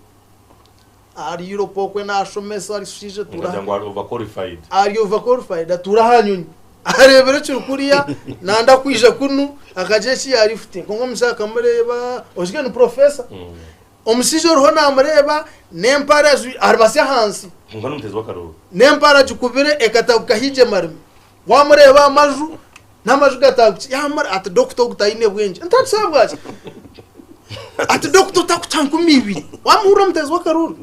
Ari Europe okwe nashomesa ari mushaija atuura Nkagira ngu ari overqualified. ari overqualified atuura aha nyonyi. Areebire ekiri kuriya nanda kwija kunu akagira eki yarifutinga. Kwonka omushaija akamureeba, oshusha ni professor. Omushaija oriho naamureeba n'empare aribasi ahansi. Kwonka n'omuteezi w'akarooro. N'empare agikubire ekataguka haihi emarime. Waamureeba aha maju, n'amaju gatagukire. Yaamara ati dokita ogu taine bwengye. Nti ati ahabwaki? Ati dokita otakutuha 2000. Waamuhurira omuteezi w'akarooro?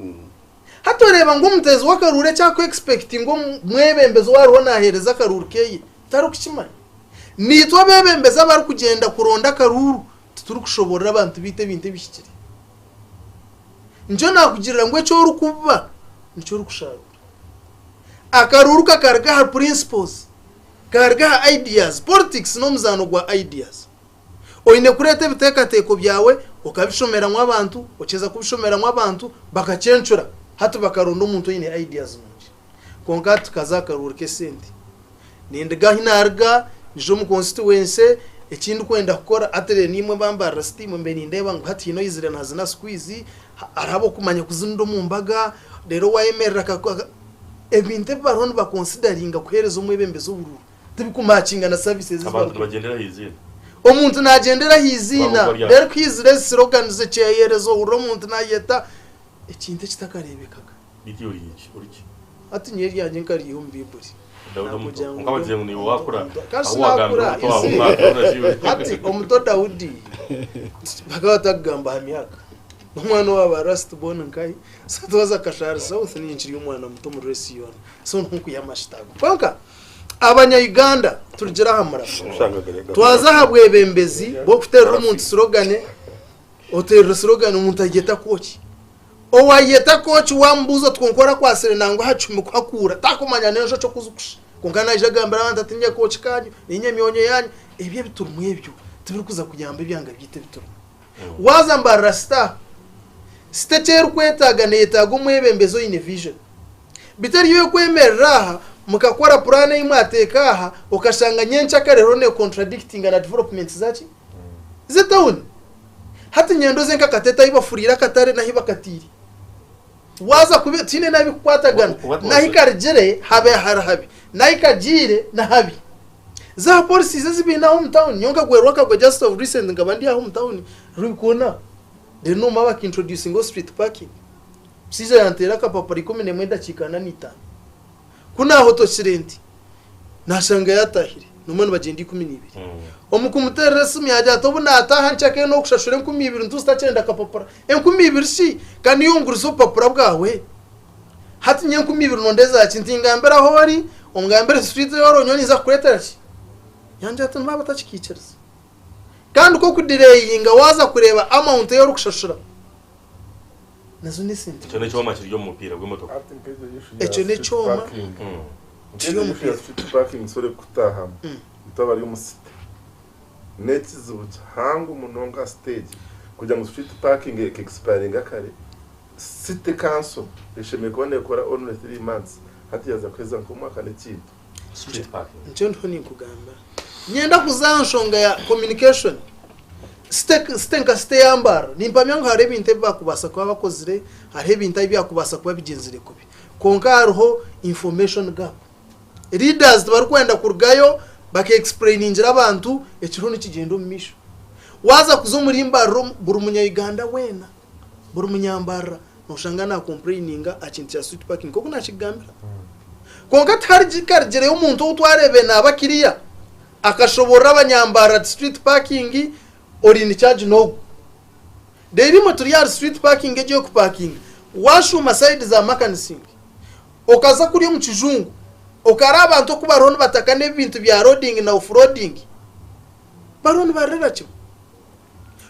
Hati oreeba ngu omuteezi w'akarooro eki ariku expectinga omwebembezi ou ariho naaheereza akarooro keye tarikukimanya. Naitwe abeebembezi abarikugyenda kuronda akarooro Titurikushoboorora abantu baitu ebintu ebihikire. Nikyo naakugirira ngu eki orikubiba nikyo orikusharuura. Akaruuru kakaruga aha principles, kaaruga aha ideas. Politics n'omuzaano gwa ideas. Oine kureeta ebiteekateeko byawe okabishomeramu abantu, okyeza kubishomeramu abantu bakakyencura hati bakaronda omuntu oine ideas nungi. Kwonka hati tukaza aha karuuru k'esente. Nindiga ahi naaruga, nyija omu constituency, eki ndikwenda kukora, hati reero naimwe bambarira city imwe mbe nindeeba ngu hati haine oizire naazina squeeze, hariho ab'okumanya kuzinira omu mbaga, reero waayemerera aka ebintu ebi bariho nibakonsidaringa kuheereza omwebembezi oburuuru tibikumakinga na services ezi Abantu barikuha. nibagyendera aha iziina. Omuntu naagyendera aha iziina, Baaba bari aho. reero ku haizire ezi slogans ekyeyerezo ohurira omuntu naayeta ekintu ekitakareebekaga. Beitu iwe ori ki? Ori ki? Hati nyowe eryangye nkariiha omu Baiburi. Daudi omuto. Nakugira ngu Kwonka bagizire ngu naiwe waakura, Kandi ahu waagambira sinakura, omuto waawe you see. omwaka, orora ki iwe? Hati omuto Daudi bakaba batakugamba aha myaka. Omwana owaaba last born nkahi? So twaza Kashari South niinye nkiri omwana muto omuri race yoona. So nkokuiha amashito ago. Kwonka abanya Uganda turugire aha muramo. Oshanga gari Twaza aha bwebembezi bw'okuteerera omuntu slogan, oteerera slogan omuntu agyeta kwoki. Owayeta kooki wamubuuza oti kwonka orakwasire nangwa aha kihumi kuhakuura, takumanya n'enjoki oku zikushusha. Kwonka naija agambira abantu ati ninye kooki kanyu, ninye myonyo yanyu. Ebyo ebiturimu ebyo tibirikuza kuyamba ebyanga byaitu ebiturimu. Waaza Mbarara City aho, City eki erikwetaaga neyetaaga omwebembezi oine vision. Bitari iwe kwemerera aha mukakora puraani ei mwateeka aha okashanga nyenkyakare eriho nekontradictinga na developments zaki? Z'etawuni. Hati nyendoze nk'akatete ahi bafuriire akatare n'ahi bakatiire. Waaza kubi tihaine n'ahi bikukwatagana. What was N'ahi it? karugire habe hari habi, n'ahi kagiire ni habi. Za policies ezi baine aho omu tawuni, nyowe nkagwerwa akagwe just of recent nkaba ndi aho omu tawuni Rubikona, reero noomanya bakintroducinga street parking. Omushaija yanteera akapapura 11 edakiika ana n'itaano. Ku naahotokire nti, naashanga yaatahire, noomanya nibagyenda 12. Omu kumuteerera esimu yaagira ati, Obu naataaha nkyakare n'okushashura 2000 ntuuzi takyenda akapapura. 2000 shi? Ka niiwe ongurize obupapura bwawe? Hati nyowe 2000 nondeeza ki? Nti ngambira ahu ori, ongambire street ei ori, nyowe ninza kukureetera ki? Yangira ati nibaaba batakikiikiriza. Kandi ku okudireyinga waaza kureeba amount ei orikushashura, nazo n'esente Ekyo n'ekyoma kiri omu mupiira gw'emotoka. Hati nk'egyo issue ya Ekyo street n'ekyoma parking. kiri Nk'egyo omu issue ya mupiira. street parking nsobore kukutaahamu. Itwe abari omu city. N'ekizibu kihango munonga aha stage kugira ngu street parking eka expiringa kare. City council eshemereire kuba nekora only 3 months hati yaza kuheza nk'omwaka n'ekintu. Street parking. Nikyo ndiho ninkugambira. Niinyenda kuza aha nshonga ya communication. Site site nka site ya Mbarara, nimpamya ngu hariho ebintu ebi baakubaasa kuba bakozire, hariho ebintu ebi byakubaasa kuba bigyenzire kubi. Kwonka hariho information gap. Leaders tibarikwenda kurugayo baka explainingira abantu ekiriho nikigyenda omu maisho. Waaza kuza omuri Mbarara buri munya Uganda weena, buri munyambarara noshanga na complaininga aha kintu kya street parking nk'oku nakikugambira. Kwonka tiharikarigireyo omuntu ou twareebire naaba clear akashoborora abanyambarara ati street parking ori in charge n'ogu. Reero imwe turi ahari street parking egi ey'okupakinga, washuuma side za Makanising okaza kuriya omu kijungu okareeba abantu oku bariho nibataka n'ebintu bya loading na offloading, bariho nibarira kimwe.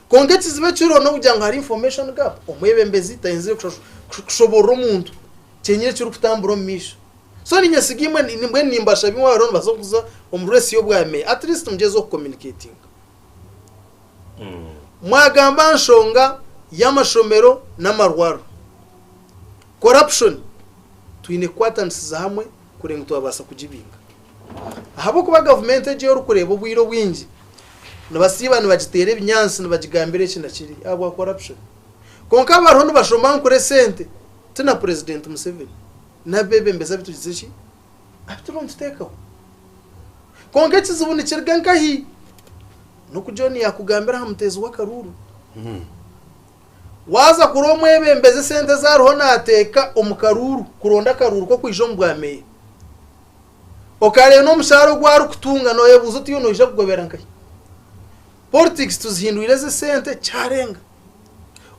Kwonka ekizibu ekiriho n'okugira ngu hariho information gap, omwebembezi tayenzire kushoborora omuntu kyenyine ekirikutambura omu maisho. So ninyesiga imwe mbwenu nimbashaba imwe abariho nibaza kuza omu race y'obwa meeya at least mugyezeho kucommunicatinga. Mwagamba aha nshonga y'amashomero n'amarwariro. Corruption twine kukwatanisiza hamwe kureba ngu twabaasa kugibinga. Ahabw'okuba gavumenti egi ei orikureeba obwire obwingi nibasiiba nibagiteera ebinyaatsi nibagigambira eki na kiri ahabwa corruption. Kwonka abariho nibashomankura esente ti na Purezidenti Museveni n'abeebembezi abu tugize ki? Abu turiho nituteekaho. Kwonka ekizibu nikiruga nkahi? N'oku John yaakugambira aha muteezi w'akaruuru. Waaza kureeba omwebembezi esente ezi ariho naateeka omu karuuru kuronda akaruuru k'okwija omu bwa meeya, okareeba n'omushaara ogu arikutunga nooyebuuza oti iwe noija kugobera nkahi? Politics tuzihindwire ez'esente kyarenga.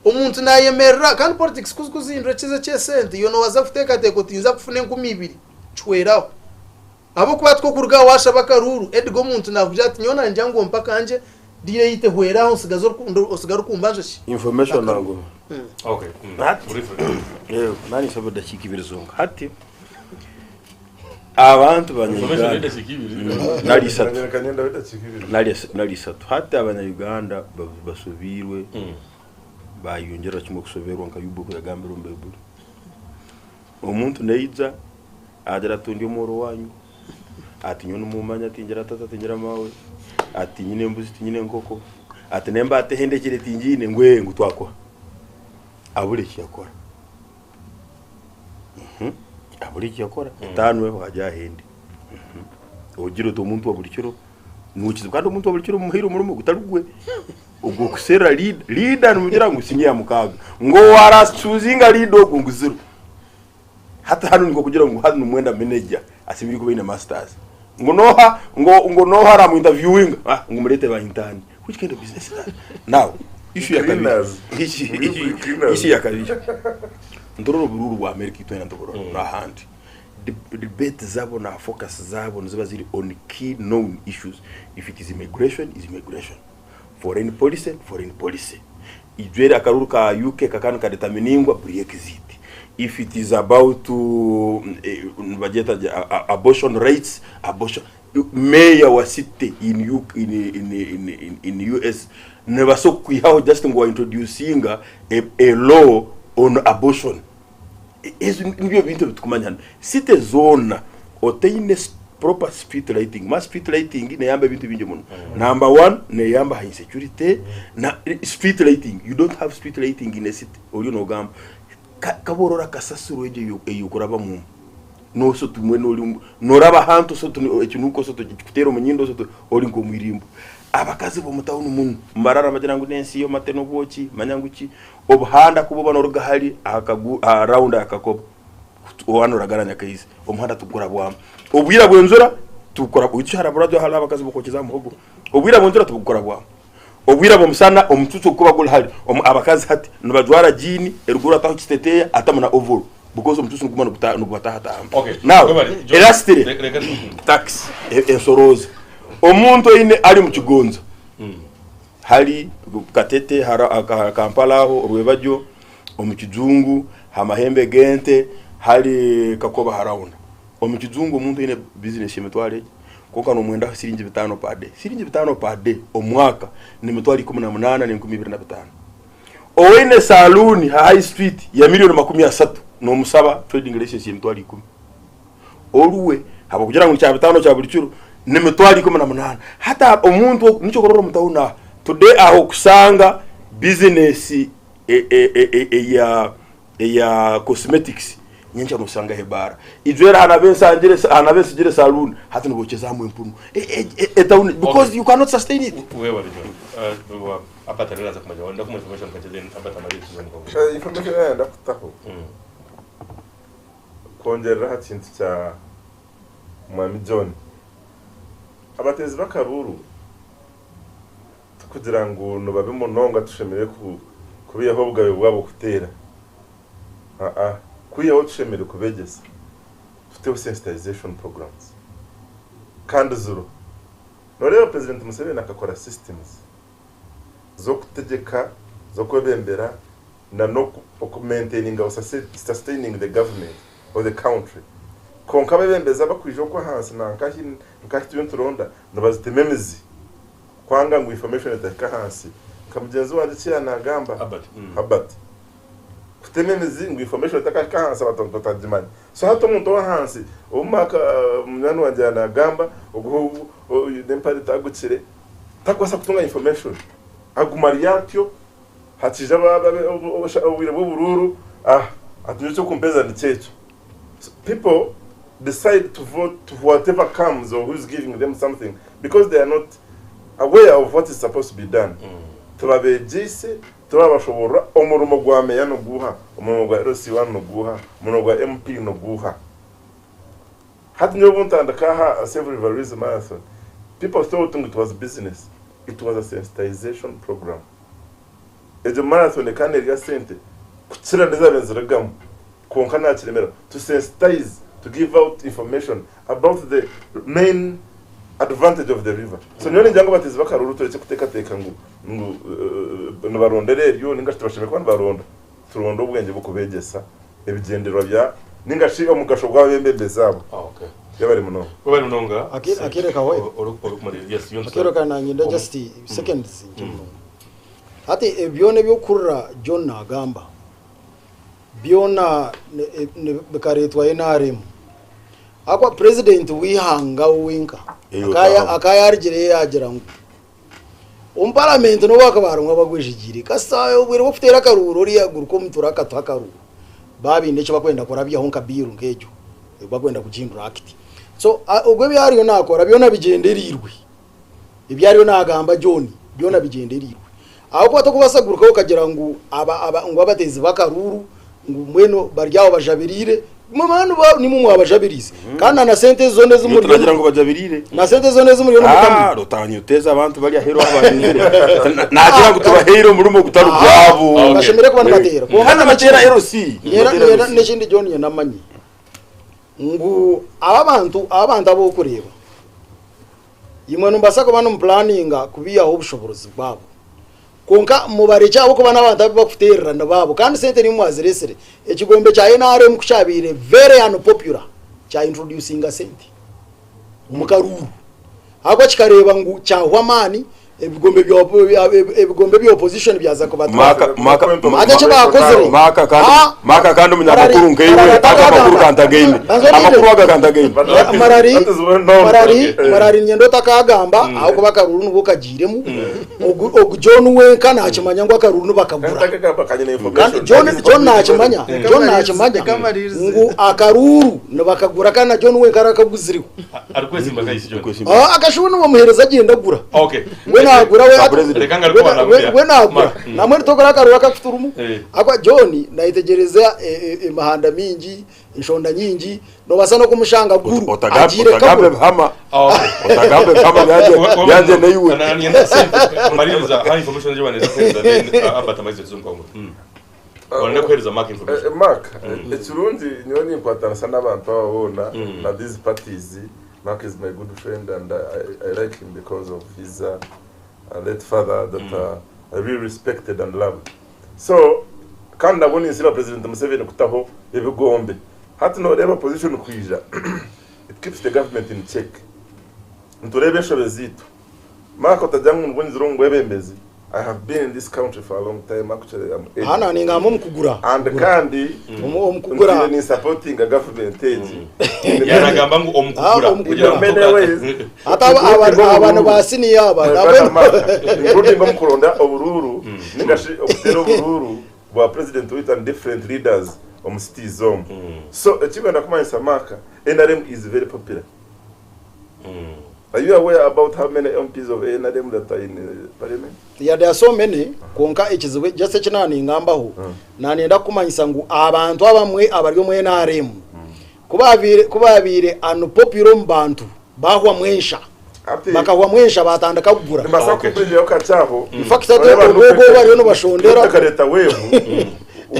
Omuntu naayemerera kandi politics ku orikuzihindura ekiza eky'esente iwe noobaasa kuteekateeka oti ninza kufuna 2000 kihwere aho. Ahabw'okuba hati k'okuruga aha waashaba akaruuru, Edgar omuntu naakugira ati nyowe naanye ngira ngu ompe akangye deal ei tehwere aho nsigaze osigare orikumbanja ki? Information Akaruuru. nanguma. Okay. Hati Briefly. Yego, nanye nshaba edakiika ibiri zonka. Hati abantu Information banya-Uganda y'edakiika ibiri. nari ishatu Nanye kanyenda edakiika ibiri. nari nari ishatu. Hati abanya-Uganda basobiirwe bayongyera kimwe kusoberwa nka Yubu oku yagambire omu Baibuli. Omuntu naija agira ati ndi omworo wanyu, ati nyowe nimumanya tingira tata tingira maawe, ati tinyine mbuzi tinyine nkoko, ati n'embaata ehendekire tingiine, ngu ee ngu twakuha. Abura eki yakora. Abura eki yakora, etaano eho agye ahende. Ogire oti omuntu wa buri kiro niwe kizibu kandi omuntu wa buri kiro mumuhaire omurimo gutari gwe. Ogw'okuserra leader, leader nimugira ngu siniya mukaaga, ngu owaarachuzinga leader ogwo ngu zero. Hati hanu nikwo kugira ngu hanu nimwenda manager asemeriire kuba aine masters. Ngu noha ngu ngu noha aramu interviewinga ah ngu murete ba intern. Which kind of business is that? Now issue ya kabiri. Cleaners. Issue Cleaners. issue ya kabiri. Nturora oburuuru bwa America itwena nituburora n'ahandi. Debate zabo na focus zabo niziba ziri on key known issues. If it is immigration, is immigration. Foreign policy, foreign policy. Ijweri akaruru ka UK kakaba nikadeterminingwa Brexit. If it is about nibagyeta gye abortion rights, abortion mayor wa city in UK in in in in in US nibabaasa kukwihaho just ngu wa introducinga a a law on abortion. Ezo nibyo bintu ebi tukumanya hanu. City zoona otaine proper street lighting, ma street lighting neyamba ebintu bingi muno. Number one neyamba aha insecurity na street lighting, you don't have street lighting in a city oriyo nogamba ka kaborora kasasiro egyo eyi okurabamu nosa oti mbwenu ori noraba ahantu osa oti ekinuuko osa oti kikuteera omu nyindo osa oti ori nk'omu irimbo. Abakazi b'omu tawuni munu nibarara nibagira ngu n'ensi y'amate n'obwoki manya ngu ki, obuhanda ku buba noruga hari aha kagu aha rawundi aha kakoba waaba noragara Nyakaizi omuhanda tigukurabwamu. Obwire bw'enjura tibukura beitu haraburabyo hariho abakazi bokwokeza aha muhogo, obwire bw'enjura tibukurabwamu. Obwire bw'omushana omucucu kuba guri hare, abakazi hati nibajwara jiini eruguru ataho ekiteteeya atamu na ovoro because omucucu niguguma nigubatahatahamu. Okay. Now, Webale, John. lastly, Reka tax ensorooza. Omuntu oine ari omu kigonza hari Katete, hari Kampala aho Rwebagyo, omu Kijungu, ha mahembe g'ente, hari Kakoba ha rawunda. Omu kijungu omuntu oine bizinesi y'emitwaro egi kwonka nomwendaho siringi bitaano per day. Siringi bitaano per day omu mwaka n'emitwaro 18 n'enkumi ibiri na bitaano. Owaine saluuni ha high street ya milioni 30 nomusaba trading license y'emitwaro ikumi. Oruwe habw'okugira ngu ni kya bitaano kya buri kiro n'emitwaro 18. Hati omuntu ogu nikyo orikureeba omu tawuni aha today aho kushanga bizinesi eya eya cosmetics nyenkya noshangaho ebaara. Ijwera aha nabensangire aha nabensigire saluuni hati nibokyezamu empunu. Etawuni because you cannot sustain it. Webale John. Uh, Albert areraza kumanya wenda kumanya information kakye then Albert amare tuze mukabuza. Eh, information yayenda kutaho kwongerera aha kintu kya mwami John abateezi b'akaruuru Tikugira ngu nibabi munonga tushemereire kubaihaho obugabe bwabo kuteera. Aa, kwihaho tushemereire kubegyesa, tuteho sensitization programs kandi ziriho. Noreeba President Museveni akakora systems z'okutegyeka, z'okwebembera na n'oku maintaininga or sustaining the government or the country. Kwonka abebembezi abakwija okwo ahansi na nkahi nkahi turiyo nituronda nibazitema emizi. Kwanga ngu information etahika ahansi nka mugyenzi wangye eki yanagamba Herbert. Herbert kutema emizi ngu information etakahika ahansi abantu batagimanya so hati omuntu owahansi obu Mark munywani wangye yanagamba ogu nempare etagukire takubaasa kutunga information aguma ari atyo hakija obwire bwoburuuru ah ati nyowe ekyokumpeza nikyekyo so people decide to vote to whatever comes or who is giving them something because they are not aware of what is supposed to be done. Tibabegyeise, tibabashoborora omurimo gwa meya niguuha, omurimo gwa LC1 niguuha, omurimo gwa MP niguuha. Hati nyowe obuntandika aha Save River Rwizi Marathon, people thought ngu it was business, it was a sensitization program. Egyo marathon ekaba nerya sente kukira n'ezabaire nizirugamu kwonka nakiremera to sensitize, to give out information about the main advantage of the river. So nyowe ningira ngu abateezi b'akaruuru turekye kuteekateeka ngu ngu nibarondera eryo ninga shi tibashemereire kuba nibaronda. Turonde obwengye bw'okubeegyesa ebigyendererwa bya ninga shi omugasho gw'abebembezi abo. Okay. Yebare munonga. Webale munonga. Akiire kawe. Orikumariira. Yes, you Akiire ka nanyenda just seconds nkye munonga. Hati ebi byona ebi orikuhurira John naagamba, byona bikareetwa nrm. Ahabw'okuba purezidenti w'eihanga we wenka akaba yaarugireyo yaagira ngu omu paramenti n'obu hakaba harimu abagwejegyeire, kasita obwire bw'okuteera akaruuru oriya aguruka omu tura akatuha akaruuru, baaba baine eki barikwenda kurabyaho nka biiru nk'egyo, ei barikwenda kugihindura akiti. So ogwo ebi ariyo naakora byona bigyendereirwe. Ebi ariyo naagamba John byona bigyendereirwe. Ahabw'okuba tokubaasa kugurukaho okagira ngu aba aba ngu abateezi b'akaruuru ngu mbwenu bari aho bajabiriire, imwe baanu ba nimwe mwabajabiriize. Kandi na na sente ezi zoona ezi Itwe muriyo turagira ngu bajabiriire. na sente zoona ezi muriyo nimutamwa. Ah, rutanyuteza abantu bari aheeru ahu barinzire. Nagira ngu tubaheire omurimo ogutari gwabo. Okay. Bashemereire kuba nibateera. Kwonka Kandi na nibateera LC. Nyera Nibateera nyera LC. n'ekindi John nyenda amanye ngu aba abantu aba abantu abu orikureeba Imwe nimubaasa kuba nimupulaninga kubaihaho obushoboorozi bwabo. Kwonka mubarekye ahabw'okuba n'abantu abu bakuteerera ni baabo kandi sente nimwe mwazireetsire. Ekigombe kya nrm ku kyabaire very unpopular, kya introducinga sente omu karuuru ahabw'okuba kikareeba ngu kyahwa amaani, ebigombe bya ebigombe bya opposition byaza kubatwara. Maka maka Hati eki baakozire, maka kandi ah, maka kandi Marari, omunyamakuru nkaiwe Marari aga amakuru atakagamba. kantagaine Banza amakuru oninde. aga kantagaine Marari, That is well known. Marari, Eh. Marari niinyenda otakagamba ahabw'okuba akaruuru nibwo kagiiremu. Ogu ogu John wenka nakimanya ngu akaruru nibakagura. Ntakagamba kanyine Kandi information. John That is John public nakimanya, knowledge. John nakimanya Reka mmaririze. ngu akaruru nibakagura kandi na John wenka arakaguziriho. Arikwesiimba kaisi John. Ah, akashuba nibamuhereza agyenda agura. Okay. We nagura we Ba president. Reka ngaruke we- kubanza we- kuya. we nagura. Mark. Namwe nitokora akaruru akakuturumu. Eh. Akwa John nayetegyereza e- e- emihanda mingi, enshonda nyingi, nobasa n'okumushanga guru Otagambe agiire otagambe kabura. bihama Ah, okay. otagambe bihama byanje byanje naiwe Maririza ha information nje kuhereza then Albert amaize tuzungu kwa Wanenda kuhereza Mark information. Mark, ekirungi nyowe ninkwatanisa n'abantu aba boona na these parties. Mark is my good friend and I like him because of his late father that I really respected and loved. So, kandi nabwo ninsiima President Museveni kutaho ebigombe. Hati noreeba opposition kwija, it keeps the government in check. Nitureeba enshobe zaitu. Mark otagira ngu nibwo nyizire omu bwebembezi. I have been in this country for a long time. Actually, I'm 80. Hana ningamba omu kugura. And kandi Omu omu kugura. ntwire ni supporting a government egi. Yanagamba ngu omukugura. Ah, omukugura. In many ways. Hati aba- aba- abantu ba senior aba My brother Mark, including omukuronda oburuuru ningashi okuteera oburuuru bwa president waitu and different leaders omu cities omu. So ekikwenda kumanyisa Mark, NRM is very popular. Are you aware about how many MPs of NRM that are in parliament? Yeah, there are so many kwonka ekizibu just eki naningambaho nanenda kukumanyisa ngu abantu abamwe abari omu NRM ku babaire unpopular omu bantu bahwamu ensha Ati- bakahwamu ensha batandika kugura. Nimbaasa kukubriraho kakye aho. In fact, hati obwo obwo bariyo nibashondera. Akareta wave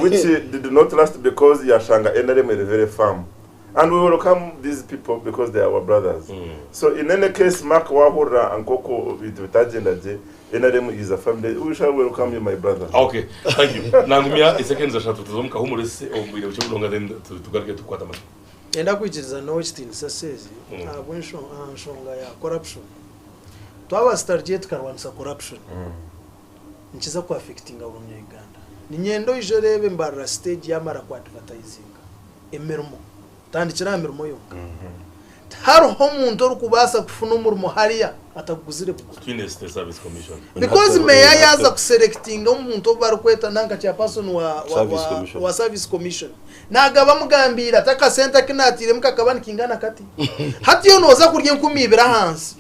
which did not last because yashanga NRM eri very firm. And we welcome these people because they are our brothers. So in any case, Mark wahurira nk'oku bintu bitagyenda gye, NRM is a family. We shall welcome you, my brother. Okay, thank you. Nangumya iseconds ashatu tuzomu kahumure se omubwire bukye bulonga then tugaruke tukwata amatu. Nyenda kwikiriza n'owekitiinisa Sezi ahabw'enshonga aha nshonga ya corruption. Twaba tutarugire tukarwanisa corruption, nikiza ku affectinga buri munya-Uganda. Niinyenda oije oreebe Mbarara stage yamara ku advertisinga emirimo, tandikira aha mirimo yonka. Tihariho omuntu orikubaasa kufuna omurimo hariya ataguzire kugura. Twine State Service Commission. Because meya yaaza kuselectinga omuntu ou barikweta nanka chairperson Service Commission. wa service commission nagaba amugambiire ati akasente aku naatairemu kakaba nikingana kati. Hati iwe nooza kurya enkumi ibiri ahansi.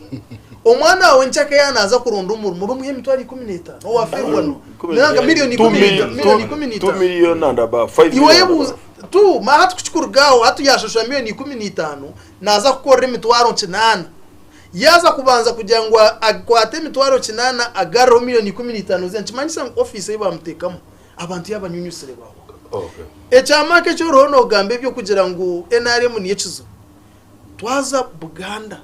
Omwana waawe nkyaka yaaba naaza kuronda omurimo bamuhe emitwaro 15 owafeerwa nanka miriyoni 15 miriyoni ikumi Two n'itaano. million and above, 5 Iwe million and yebuuza above. tu ma hati kukikuruga aho hati yaashashura miriyoni 15 naaza kukorera emitwaro 8. Yaaza kubanza kugira ngu akwate emitwaro 8 agarureho miriyoni 15 ze nikimanyisa ngu ofiisi ei baamuteekamu abantu yaabanyunyusire baahuga. Ekya Mark eki oriho noogamba eby'okugira ngu NRM niyo ekizibu. Twaza Buganda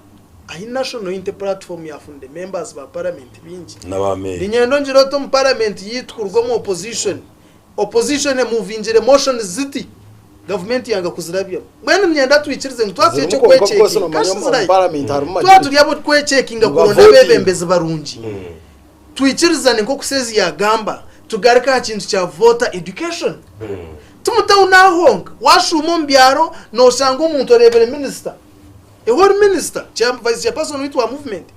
ahi National Unity Platform yaafunire members ba parliament baingi. N'aba meeya. Niinyenda ongire oti omu parliament yaitu kuruga omu opposition, opposition emuvingire motions ziti gavumenti yanga kuzirabyamu. Mbwenu niinyenda twikirize ngu twaba turi Zirimu kwonka of course eky'okwekyekinga, nomanya kashi omu zirahi? parliament harimu Twaba majority. turi ab'okwekyekinga Niba kuronda voting. abeebembezi barungi. Twikirizane nk'oku Sezi yaagamba, tugaruke aha kintu kya voter education. Ti mu tawuni aha honka, waashuuma omu byaro nooshanga omuntu oreebire minisita. Ewe ori minisita, vice chairperson waitu wa movement,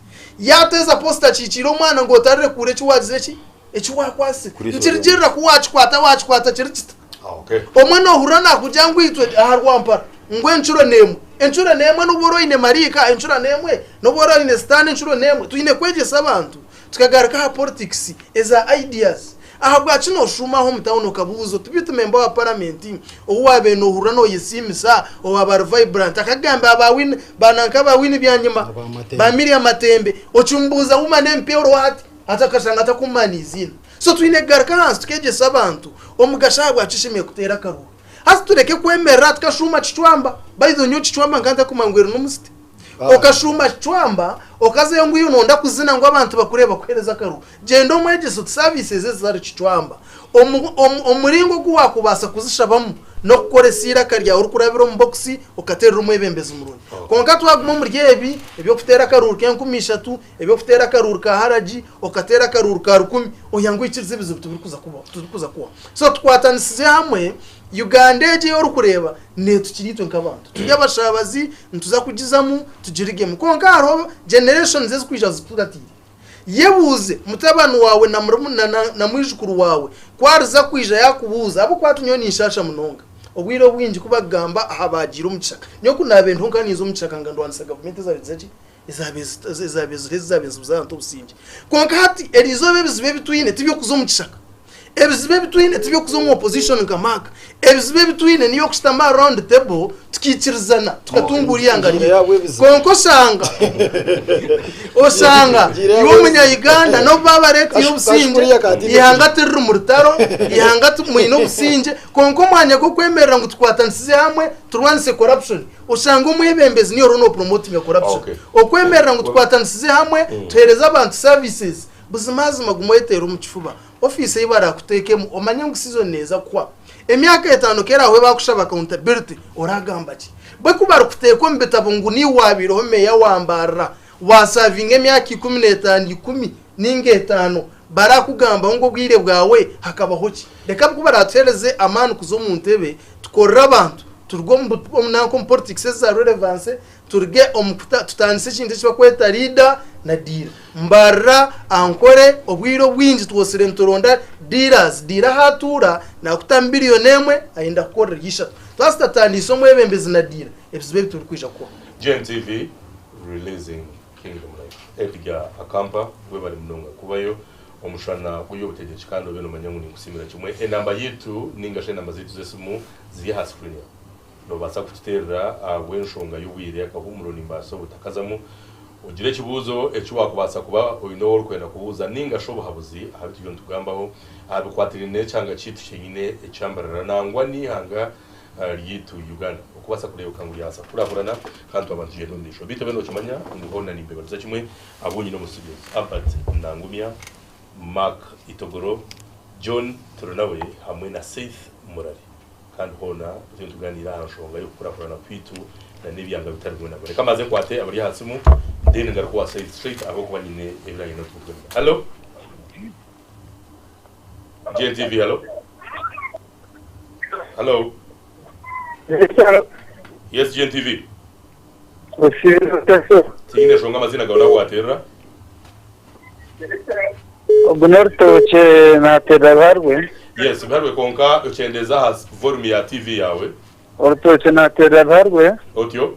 yaateeza posita akiikiire omwana ngu otarirekuura eki waagizire ki? Eki waakwatsire. Kuriisa Nikirugirira ku waakikwata waakikwata kiri kita. Okay. Omwe noohurira naakugira ngu itwe aha Rwampara ngu encuro n'emwe. Encuro n'emwe n'obu ori oine maraika, encuro n'emwe n'obu ori oine sitaane encuro n'emwe. Twine kwegyesa abantu tukagaruka aha politics eza ideas. Ahabwaki nooshuuma aha omu tawuni okabuuza oti beitu memba wa paramenti ou waabaire noohurira nooyesiimisa owaaba ari vibrant akagamba ba Winnie ba nanka ba Winnie Byanyima Aba Matembe. ba Miriam Matembe okimubuuza woman MP oriho hati hati akashanga atakumanya eiziina. So twine kugaruka ahansi tukegyesa abantu omugasho ahabwaki oshemereire kuteera akaruuru. Hati tureke kwemerera tukashuuma kicwamba. By the way nyowe kicwamba nkaba ntakumanya ngu eri n'omusiti. Okashuuma kicwamba okazayo ngu iwe noyenda kuzina ngu abantu bakureebe bakuhereze akaruru. Gyenda omwegyese oti services ezi zari kicwamba. Omu omu omuringo ogu waakubaasa kuzishabamu n'okukoresa eiraka ryawe orikurabira omu bokisi okateerera omwebembezi murungi. Kwonka twaguma omuri ebi eby'okuteera akaruuru k'enkumi ishatu, eby'okuteera akaruuru ka haragi, okateera akaruuru ka rukumi, oya ngu oikirize ebizibu tibirikuza kubaho, tibirikuza kuhwaho. So tukwatanisize hamwe, Uganda egi ei orikureeba neetukira itwe nk'abantu. Turi abashaabazi, nituza kugizamu tugirugemu. Kwonka hariho generations ezirikwija zitukuratiire. Yebuuze mutabani waawe na murumuna na mwijukuru waawe ku ariza kwija yaakubuuza, ahabw'okuba hati nyowe ninshaasha munonga. Obwire obwingi ku bakugamba aha baagiire omu kishaka, nyowe ku naabaire ndiho nkaba ninza omu kishaka nga ndwanisa gavumenti ezaabaire ki? Ezaabaire ziriho ezaabaire nizibuza abantu obusingye. Kwonka hati eriizooba ebizibu ebi twine tiby'okuza omu kishaka. Ebizibu ebi twine tiby'okuza omu opposition nka Mark. Ebizibu ebi twine n'eby'okushutama aha round table tukaikirizana tukatunguura eihanga ryaitu. Kwonka oshanga oshanga iwe omunya-Uganda n'obu baabareetiire obusingye, eihanga tiriri mu rutaro, eihanga mwine obusingye, kwonka omwanya gw'okwemerera ngu tukwatanisize hamwe turwanise corruption, oshanga omwebembezi niiwe oriho noopromotinga corruption. Okwemerera ngu tukwatanisize hamwe tuheereze abantu services, Buzimazima guma oyeteere omu kifuba. Ofiisi ei baraakuteekemu omanye ngu season neeza kuhwa. Emyaka etaano ku eraahwe baakushaba accountability, oraagamba ki? Bo ku barikuteeka omu bitabo ngu niiwe waabaireho meeya wa Mbarara, waasavinga emyaka 15, ikumi nainga etaano, baraakugambaho ngu obwire bwawe hakabaho ki? Reka ku baraatuheereze amaani kuza omu ntebe tukorere abantu, turuge omu nanka omu politics eza relevance, Turuge omu kuta tutandise ekintu eki barikweta leader na dealer. Mbarira, Ankore, obwire obwingi twosire nituronda dealers. Dealer ahu atuura naakutamu billion emwe ayenda kukorera ishatu. Twaba tutatandiise omwebembezi na dealer, ebizibu ebi tibirikwija kuhwaho. GNTV releasing Kingdom Life. Edgar Akampa webare munonga kubayo omushana gw'eby'obutegyeki kandi obe nomanya ngu ninkusiimira kimwe. Enamba yaitu ningashi enamba zaitu z'esimu ziri aha screen yawe. Noobaasa kututeerera ahabw'enshonga y'obwire, akahuumuro nimbaasa obutakazamu. Ogire ekibuuzo eki waakubaasa kuba oine ou orikwenda kubuuza nainga shi obuhabuzi aha bi turiyo nitugambaho aha bikwatiraine n'ekyanga kyaitu kyenyine ekya Mbarara nangwa n'eihanga ryaitu Uganda okubaasa kureebeka ngu ryabaasa kukurakurana kandi twaba nitugyenda omu maisho. Beitu obe nookimanya ngu hoona nimbebariza kimwe abu nyine omu studios, Albert Nangumya, Mark Itogoro, John Turinawe hamwe na Seith Murari. Kandi hoona turiyo nituganiira aha nshonga y'okukurakurana kwaitu na n'ebyanga bitari bimwe na bimwe. Reka mbanze nkwate abari aha simu then ngaruke owa Said straight ahabw'okuba nyine ebi nayenda nitukuganira. Hello? GNTV, hello? Hello? Yes, GNTV. Tihaine nshonga amaziina gaawe n'ahu waateerera. Ogu n'orutookye naateerera Biharwe. Yes, Biharwe kwonka okyendeeza aha volume ya TV yaawe. Orutookye naateerera Biharwe. Otyo.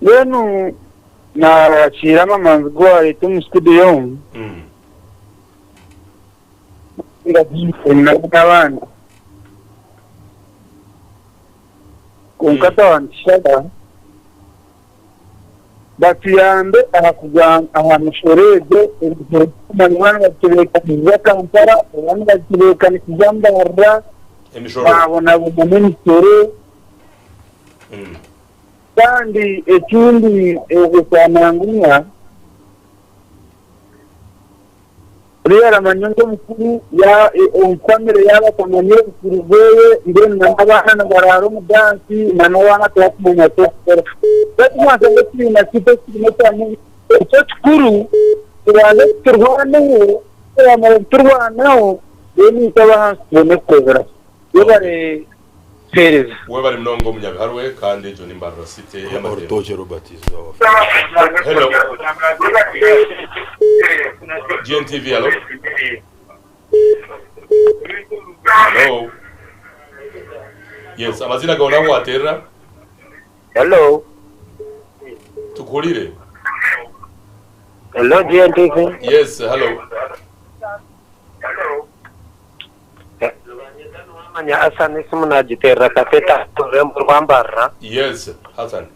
Mbwenu naakiira amamanzi gu waareeta omu studio omu. N'abandi. Kwonka twaba nitushaba batuyambe aha aha mishoro egyo, emishoro titumanya oba nibagitebeekanisiza Kampala oba nibagitebeekanisiza Mbarara, Emishoro. twabonabona n'emishoro. Kandi ekindi ekya Nangumya, Oriya aramanya ngu omukuru omu famire yaaba atamanyire obukuru bweye mbwenu na n'abaana nibaraara omu dansi na n'abaana tibakumanya ky'okukora. Beitu mwashanga ekibiina kyaitu ekirimu ekya Ekyo kikuru tubanze tuturwaneho, kuturamara kuturwanaho then itwe ab'ahansi tubone kukozesa. Webale kutuheereza. Webale munonga omunyabiharwe kandi egyo ni Mbarara City ey'amatemba. Orutookye Robert is our friend. Hello. GNTV, hello. Hello. Yes, amazina gawe nahu waterera. Hello. Tukuhurire. Hello GNTV. Yes, hello. Manya Hassan esimu nagiterera Kateta orurembo rwa Mbarara. Yes, Hassan.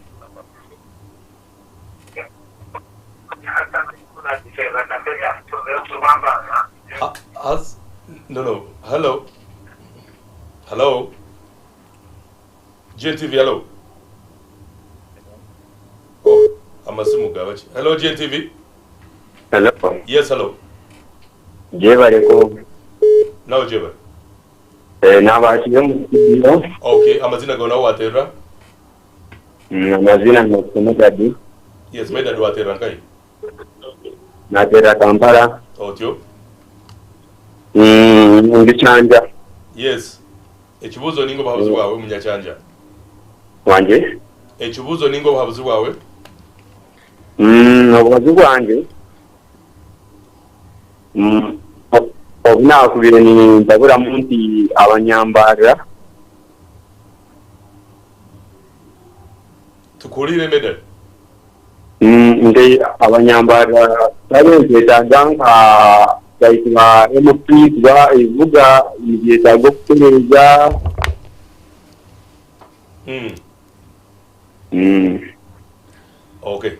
Ha, has, no, no. Hello. Hello. GNTV, hello. much. Hello GNTV. Hello. Yes, hello. Jebareko. Nawe jebare. Eh, nabakire mu studio. Okay, amazina gawe nawe waterera? Amazina ni Medadi. Yes, Medadi waterera nkai? Naterera Kampala. Otyo. Ndi Kyanja. Yes. Ekibuzo ninga obuhabuzi bwawe Munyakyanja. Wangye? Ekibuzo ninga obuhabuzi bwawe. Obuhabuzi bwangye obu naakubire nindaburamu nti abanyambarira. Tukuhuriire Medard. Nti abanyambarira twabaire nitwetaaga nka like ba MP kuba ebibuga nibyetaaga okutereeza. Okay.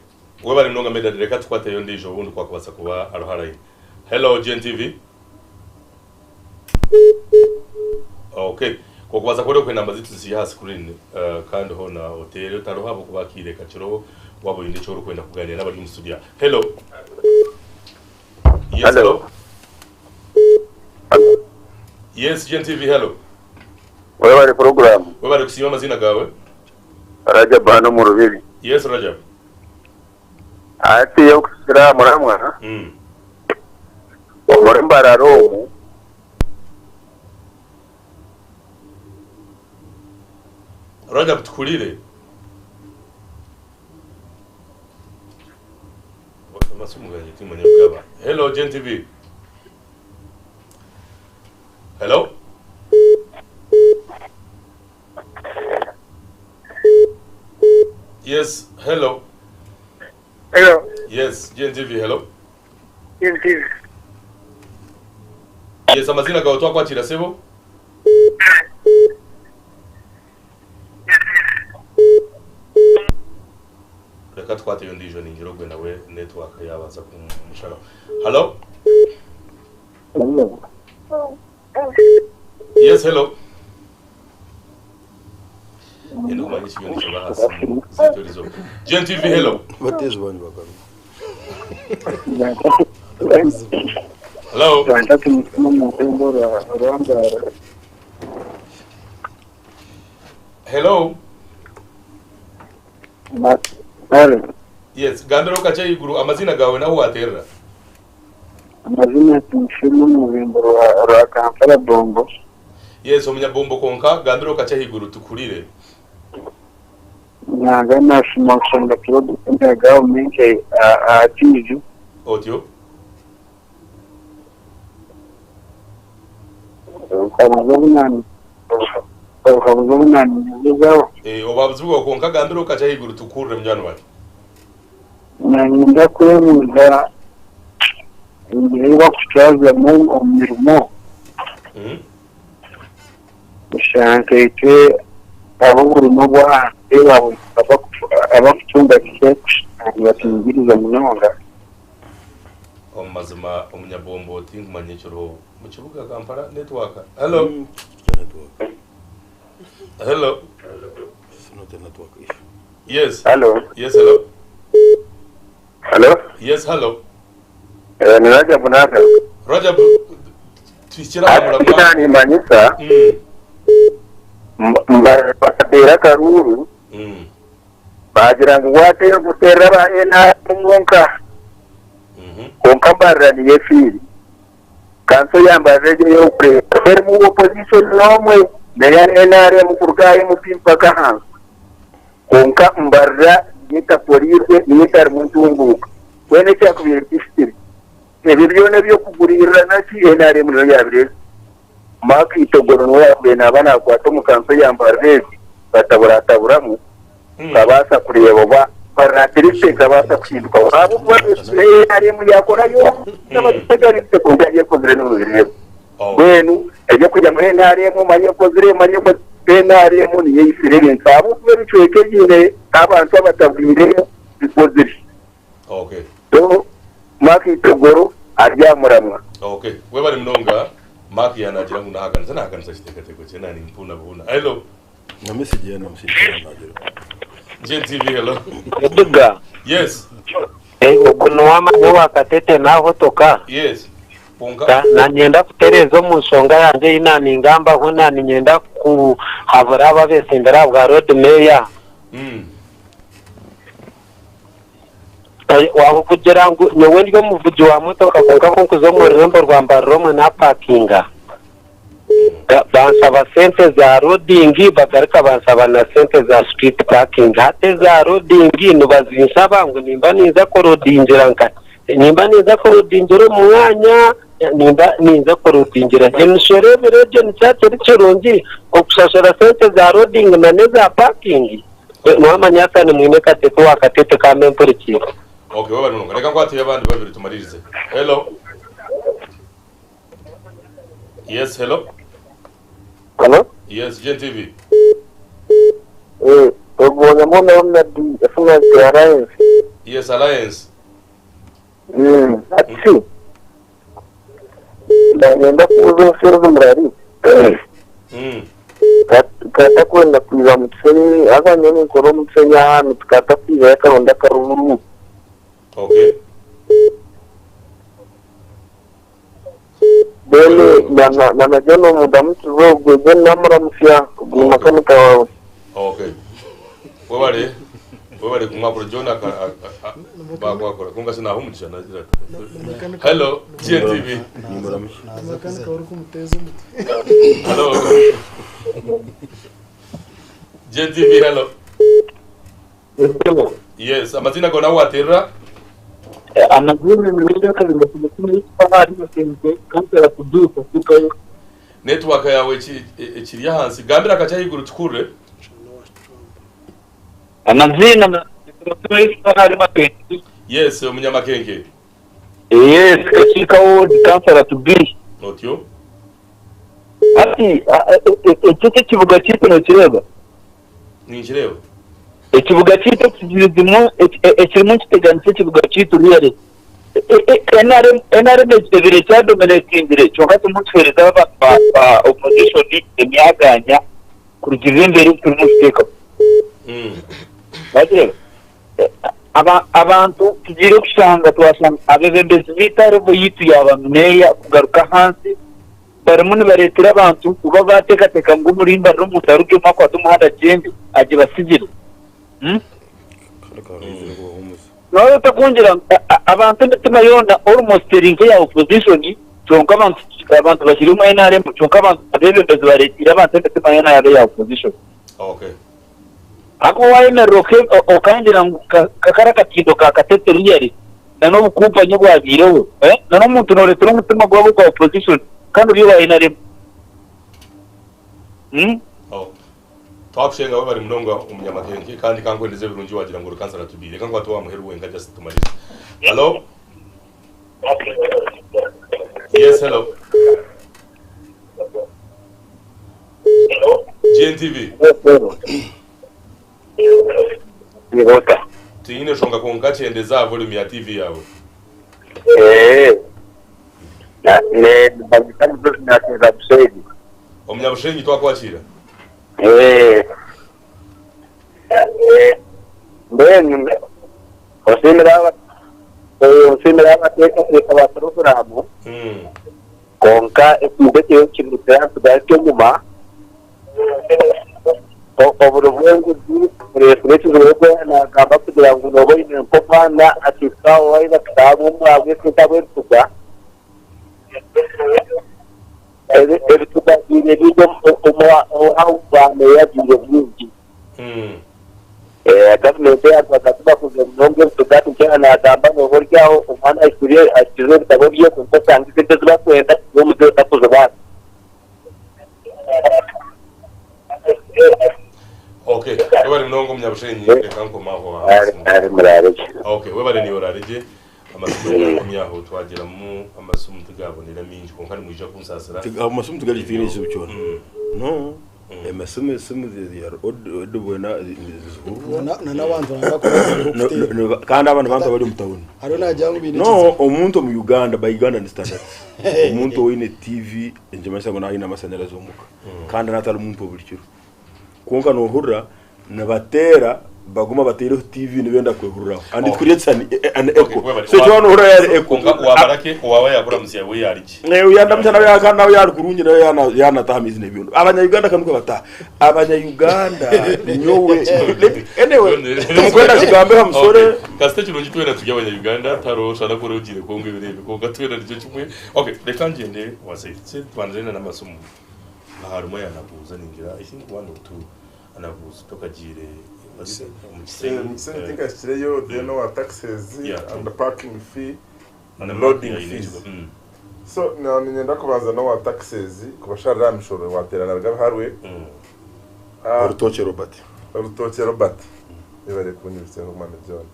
Webare munonga Medard reka tukwateyo ondiijo obundi ku akubaasa kuba ariho aha line. Hello GNTV. Okay. Ku okubaasa kuba orikwenda namba zaitu ziri aha screen uh, kandi hoona oteere otariho ahabw'okuba akaire kakiriho waaba oine eki orikwenda kugaaniira n'abari omu studio. Hello. Yes, hello. Hello. Yes, GNTV, hello. Webare puroguramu. Webare kusiima amaziina gaawe. Rajab hanu omu Rubiri. Yes, Rajab. Hati okuhikira aha muramwa omuri Mbarara omu. Rajab tukuhurire. Amasimu gangye timanya kugaba. Hello Gen TV. Hello. Yes, hello. Hello. Yes, Gen TV, hello. Gen TV. Yes, amazina gawe twakwakira sebo. Reka tukwateyo ondiijo ningira ogwe nawe network yabaasa kumusharaho. Hello. Yes, hello. Yenda kumanya ekinyonyi kyaba aha simu zaitu eriizooba. Gen TV, hello. Abateezi banyu bakaruga. Hello. Hello. Yes, gambira okakye ahaiguru amaziina gaawe n'ahu waateerera. Amazina Tumusiime omu rurembo rwa Kampala Bombo. Yes, omunyabombo kwonka gambira okakye ahaiguru tukuhurire. Nanga nasiima kushanga puroguramu ya gavumenti aha tiivi. Otyo. Obuhabuzi obu naaninyumizaho. Eh, obuhabuzi bwawe kwonka gambira okakye ahaiguru tukuhurire munywani wangye. Niinyenda kwebuuza engyera ei barikutwazamu omu mirimo. Oshanga nkaitwe ab'oburimo obw'ahansi abarikutunga bikye nibatingiriza munonga. Omu mazima omunyabombo tinkumanya ekiriho omu kibuga Kampala network. Hello. Hello. Yes. Hello. Yes, hello. Hello. Yes, hello. Eh, ni Rajab naka. Rajab, tuhikire aha muramwa. Ati nimanyisa. Bakateera akaruuru. Baagira ngu waateera guteerera aba NRM bonka. Kwonka Mbarara niyo efiire. Kanso ya Mbarara egyo ey'okureeba terimu opposition n'omwe neya NRM kuruga aha MP mpaka ahansi. Kwonka Mbarara niyo etakoriirwe niyo etarimu ntunguuka. Mbwenu ekyakubaire kihikire ebyo byona eby'okuguriirira ki NRM niyo yaabireetsire. Mark Itogoro niwe yaabaire naaba naakwata omu kanso ya Mbarara egi bataburaataburamu tukabaasa kureeba oba Mbarara atirisiti ekabaasa kuhindukaho ahabw'okuba NRM yaakora yoona bagiteganise kwonka ebi ekozire nimubireeba. Mbwenu eby'okugira ngu NRM manya ekozire manya ekozire NRM niyo eitsire ebintu ahabw'okuba ebicweka ebiine abantu abatabwiremu bikozire. Okay. So Mark Itogoro ari aha muramwa. Okay. Webare munonga Mark yanagira ngu nahakanisa nahakanisa ekiteekateeko kye na nimpuuna buhuuna. Hello. Na message ya namusindikira nagira. GNTV hello. Edgar. Yes. Ogu niwamanya owa Katete nahotoka. Yes. Kwonka. Nanyenda kutereeza omu nshonga yangye ei naningambaho naninyenda kuhabura abo abesimbire aha bwa roodi meeya. Ahabw'okugira ngu nyowe ndi omuvugi wa motoka kwonka ku nkuza omu rurembo rwa Mbarara omwe napakinga, banshaba sente za loading bagaruka banshaba na sente za street parking. Hati eza loading nibazinshaba ngu nimba ninza kurodingira nkahi? Nimba ninza kurodingira omu mwanya, nimba ninza kurodingira hi? Emishoro ebiri egyo nikyo kiri kirungi okushashura sente za loading na n'eza parking? Mwamanya Hassan Mwine Katete owa Katete kambe mpurikiire. Okay, webale munonga. Reka nkwateyo abandi babiri tumaririze. Hello. Yes, hello. Hello? Yes, Gen TV. Eh, ogwo mbona Ronald Efugasi Alliance. Yes, Alliance. Ati ndagenda kubuza omushereza omurari tukata kwenda kwiza mu Kisenyi haza nyowe ninkora omu Kisenyi ahantu tukata kwizayo akaronda akaruru. Okay. Then na John omudamukiza ogwo John namuramusya ogwo ni makanika wawe. Okay. Webale. Webale kumwakura John aka bakwakura. Kunga sinaho umugisha nagira. Hello, GNTV. Makanika uri kumuteza umutwe. Hello. GNTV, hello. Yes, amazina gona waterera. Amazina ni kabiri kumukuru y'isahari bashinzwe kansera kuduka kuko Network yawe ekiri ahansi. Gambira akacha higuru tukurre. Amazina y'isahari makenke. Yes, omunyamakenke. Yes, Kakiika ward councillor to be. Otyo. Ati ekyo ekibuga kiitu nokireba? Ninkireba. Ekibuga kiitu ekirimu ekirimu kiteganisa ekibuga kiitu really. NRM NRM ebiro ekyadominatingire kyonka timutuheereza abantu ba opposition emyaganya kurugirira embere turimu kuteekaho. Wakireba? Abantu tugiire kushanga twashanga abebembezi b'itarevo yitu yaba meeya kugaruka ahansi barimu nibareetera abantu kuba bateekateeka ngu omurimba n'omuntu arugemu akwate omuhanda agyende agibasigire. Noba otakungira abantu emitima yoona almost eri nk'eya opposition kyonka abantu abantu bakiri omu NRM kyonka abantu abebembezi bareetiire abantu emitima yoona yaba eya opposition. Okay. Ahakuba wayemerera okangira ngu kakara akatindo ka Katete really na n'obukumpanya obwabiireho na n'omuntu nooreetera omutima gwabo gwa opposition kandi ori owa NRM. Oh. Twakushenga webale munonga omunyamakenke kandi kankwendeze ebirungi wagira ngu ori kansala to be. Reka nkwate wa muheru wenka just tumalirize. Hello. Yes, hello. GNTV. Nibota. Tiine nshonga kwonka kyendeza volume ya TV yawe. Na ne bagita Bushenyi. Omunyabushenyi twakwakira. Mbwenu osimira osimira abateekateeka ba puroguraamu konka ekintu ekyo kirutira tugaruke enyuma oburo bw'enguzi bureesire ekizibu nagamba kugira ngu nooba oine nk'omwana akihika waida kutaaha omwabwe esente abw'ebituga ebituga biine bingi omuhabameya biine bingi. Gavumenti yarwaga tubakuze munonga ebituga tinkera nagamba nooba oryaho omwana ahikire ahikirize ebitabo bye kwonka osanga esente zibakwenda n'omuzeeyi otakuzibaasa. Okay, webale munonga omunyabushenyi reka nkomaho. Ari murarege. Okay, webale niyo orareje. Amasimu akomyaho twagiramu amasimu tugabonera mingi konka nimwija kunsasira. Amasimu tugali tiine ekizibu kyona. No. Amasimu esimu odubona Na n'abantu nabakora. Kandi abantu bantu bari omu tawuni. Hariho nagira ngu biine No, omuntu omu Uganda by Ugandan standards. Omuntu oine TV enjemesa ngo naine amasanyarazi omuka. Kandi natari omuntu buri kiro. Konka nohurira nibateera Baguma bataireho TV nibenda kwehuriraho and it Okay. creates an Okay, echo. webale. So ekyo wanohurira yari echo. Kwonka wabarake owaaba yakuramutsya we yarigye. Eh, yandamutsa nawe yaka nawe yari kurungi nawe yana yanataha amizi n'ebyondo. Abanya-Uganda kanuka bataha. Abanya-Uganda nyowe let me- anyway tumukwenda kigambe ha musore. Okay. Kasita kirungi twena turi abanya-Uganda tariho oshana kora ogiire Congo ebiro ebi kwonka twena nikyo kimwe. Okay, reka ngyende owa Said. Said tubanze n'amasomo. Aha harimu ayanabuuza ningira I think one or two. Anabuuza tokagiire omu Kisenyi. Omu Kisenyi tinkahikireyo then owa taxes Yeah. and parking fee And and loading yeah, fees. So niinyenda kubanza n'owa taxes kubasharira aha mishoro waateerana Rugabe Hardware. Orutookye Robert. Orutookye Robert. Yebare kunyibutsaho Mwami John.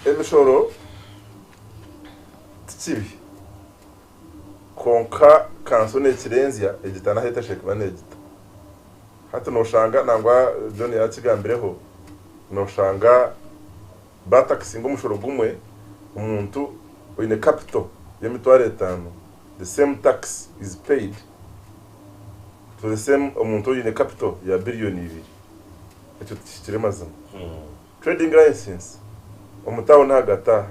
Emishoro tikibi Kwonka kanso nekirenzya egita nahu etashemereire kuba negita. Hati noshanga nangwa John yakigambireho, noshanga batakisinga omushoro gumwe omuntu oine capital y'emitwaro etano the same tax is paid to the same omuntu oine capital ya billion ibiri. Ekyo tikihikire mazima. Trading license omu town ahagati aha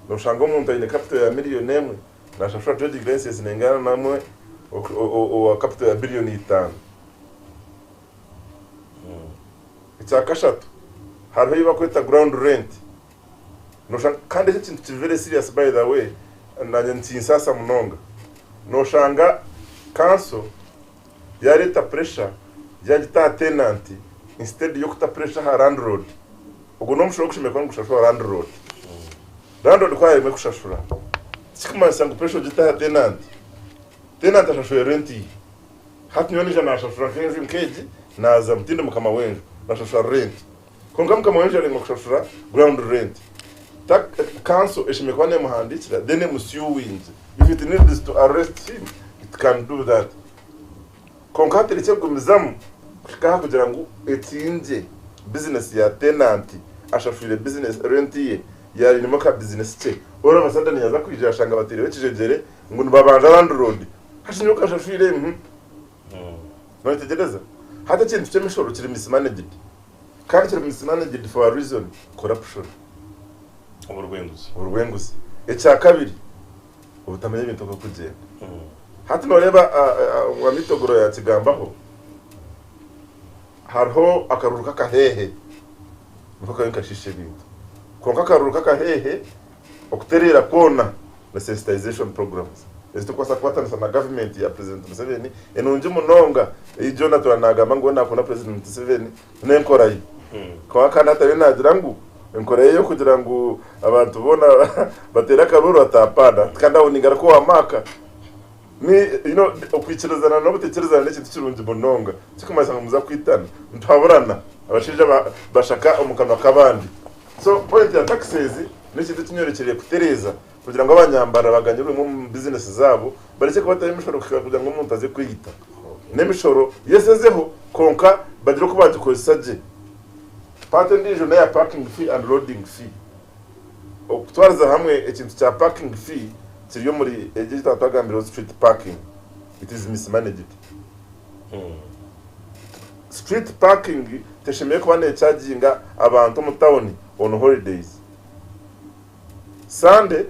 noshanga omuntu aine capital ya million emwe Nashashura trading license nengana namwe owa capital ya billion itano. Ekyakashatu hariho eyi bakweta ground rent noshanga kandi eki ekintu kiri very serious by the way nanye nikinsasa munonga noshanga council yareta pressure yagita aha tenant instead yokuta pressure aha landlord ogwo nomushoro ogushemereire kuba nigushashurwa landlord. Landlord ku araremwe kushashura, tikikumanyisa ngu pressure ogite aha tenant. Tenant ashashure rent ye. Hati nyowe naija nashashura nk'enju nk'egi, naazamu, tindi mukama w'enju, nashashura rent. Kwonka mukama w'enju araremwa kushashura ground rent, ta council eshemereire kuba nemuhandiikira then emusuingye. If it needs to arrest him, it can do that. Kwonka hati rekye kugumizamu kuhika aha kugira ngu etingye bizinesi ya tenanti ashashwire bizinesi rent ye yarinemu aka bizinesi kye all of a sudden yaza kwija yashanga bateireho ekijegyere ngu nibabanja landlord hati nyowe kashashwire uhmm noyetegyereza hati ekintu kyemishoro kiri mismanaged kandi kiri mismanaged for a reason corruption Oburwenguzi. Oburwenguzi ekyakabiri obutamanya ebintu oku birikugyenda. Hati nooreeba Wamitogoro yaakigambaho, hariho akaruru k'akaheehe niko kariyo nikashiisha ebintu. Kwonka akaruru k'akaheehe okutereera kwona na sensitization programs ezi turikubaasa kukwatanisa na gavumenti ya Purezidenti Museveni enungi munonga ei John atuura naagamba ngu we naakunda Purezidenti Museveni n'enkora ye. Kwonka kandi hati ariyo naagira ngu enkora ye ey'okugira ngu abantu boona bateere akaruuru ati hapana kandi aho ningaruka owa Mark. Ni you know okwikirizana n'obutaikirizana n'ekintu kirungi munonga kirikumanyisa ngu nimuza kwitana nituhaburana abashaija bashaka omu kanwa k'abandi. So point ya taxes n'ekintu eki nyorekyereire kutereeza kugira ngu abanyambara baganyirwemu omu bizinesi zaabo barekye kubataho emishoro kuhika kugira ngu omuntu aze kweyita. N'emishoro yes ezeho kwonka bagire oku baagikozesa gye. Part endiijo n'eya parking fee and loading fee. Okutwariza hamwe ekintu kya parking fee kiri omuri egi ei twaba twagambireho street parking, it is mismanaged. Street parking teshemereire kuba nechaginga abantu omu town on holidays. Sunday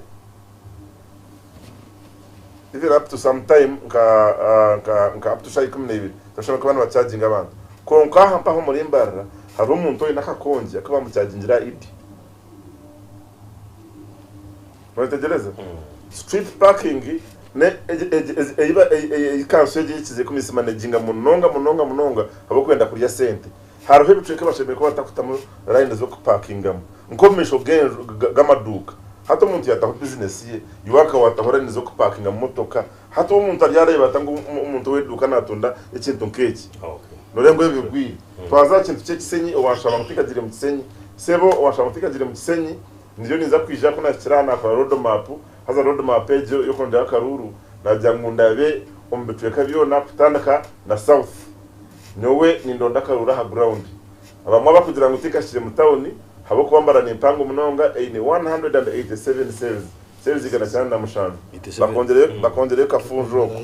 even up to some time nka nka nka up to shaaha 12 tibashemereire kuba nibachaginga abantu. Kwonka aha mpaha omuri Mbarara hariho omuntu oine akakongi aku bamuchagingira aha Idi. Noyetegyereza? Street parking ne ei kanso egi ekize kumismanaginga munonga munonga munonga ahabw'okwenda kurya sente. Hariho ebicweka bashemereire kuba batakutamu layini z'okupakingamu nk'omu maisho g'enju g'amaduuka. Hati omuntu yaataho bizinesi ye, iwe akaba waataho layini z'okupakingamu motoka, hati omuntu aryareeba ata ngu omuntu ow'eduuka naatunda ekintu nk'eki? Nooreeba ngu ebyo bigwire. Twaza aha kintu ky'ekisenyi, owanshaba ngu tinkagiire mu kisenyi. Sebo, owanshaba ngu tinkagiire mu kisenyi, ndiyo ninza kwija ku naahikire aha naakora road map, haza road map egyo y'okuronderaho akaruuru, naagira ngu ndabe omu bicweka byona kutandika na South. Nyowe nindonda akaruuru aha ground. Abamwe abakugira ngu tinkahikire mu town ahabw'okuba mbara ni mpango munonga eine 187 cells, cells 187. Bakongyerayo bakongyerayo kafunjo okwo.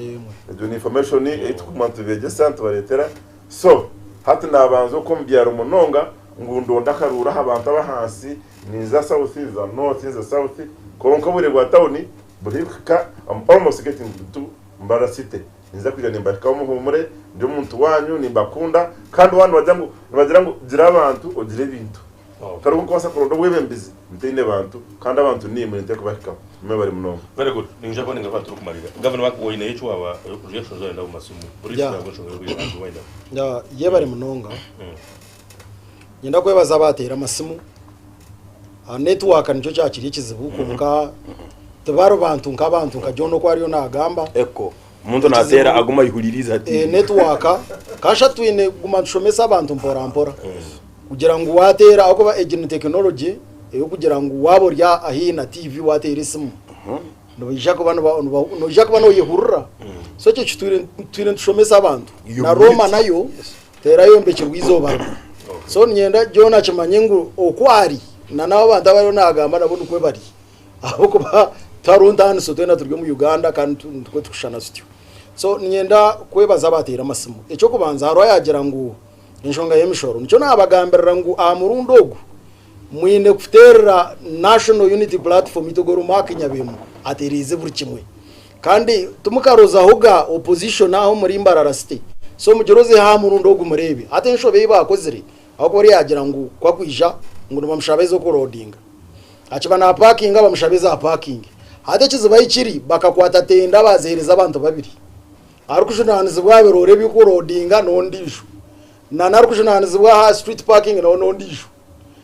Egyo ni information ei tukuguma nitubeegyesa nitubareetera. So, hati naabanza okwo omu byaro munonga. ngu ndonde akaruuru aha bantu ab'ahansi, ninza south, nza north, nza south, kwonka obwire bwa tawuni buri kuhika, I'm almost getting to Mbarara city, ninza kwija nimbahikaho muhuumure, ndi omuntu waanyu, nimbakunda, kandi waaba nibagira ngu nibagira ngu gira abantu ogire ebintu. Tihariho oku nkubaasa kuronda obwebembezi ntaine bantu, kandi abantu niimwe ninteekwa kubahikaho. Mwebare munonga. Very good. Ningira kuba ningaruka turikumarira. Gavana wa oineyo eki waaba reactions wayenda omu masimu. Briefly Yeah. ahabw'enshonga y'obwire hanze wayenda. Ya, yebare munonga. Nyenda kwebaza abateera amasimu. Ah, network nikyo kyakiri ekizibu kwonka tibari bantu nk'abantu nka John oku ariyo nagamba. Eko. Omuntu nateera aguma ayihuririize hati. Eh, network kasha twine kuguma nitushomesa abantu mpora mpora kugira ngu wateera ahakuba egi ni tekinology ey'okugira ngu waaba ori haihi na TV wateera esimu noija kuba niba- niba- noija kuba noyehurira. So ekyo kitwire twine nitushomesa abantu. You Na Rooma mute. nayo terayombekirwe eizooba rimwe. So niinyenda John akimanye ngu oku ari na n'abo bantu abu ariyo naagamba nabo nikwo bari. Ahabw'okuba tihariho ntaaniso twena turi omu Uganda kandi nikwo turikushushana tutyo. So niinyenda kwebaza abaateire amasimu. Eky'okubanza hariho ayaagira ngu enshonga y'emishoro. Nikyo naabagambirira ngu aha murundi ogu mwine kuteerera National Unity Platform itwe Gor Mark Nyabemu atereize buri kimwe. Kandi timukarozahoga opposition aho omuri Mbarara City. So mugirozeho aha murundi ogu mureebe. Hati enshobe ei baakozire ahabw'okuba oriya yaagira ngu ku akwija ngu nibamushaba ez'okurodinga. Akiba naapakinga bamushaba eza parking. Hati ekizibu ahi kiri bakakwata tenda baaziheereza abantu babiri. Arikujunaanizibwa aha biroore eby'okurodinga n'ondiijo. Na n'arikujunaanizibwa aha street parking nawe n'ondiijo.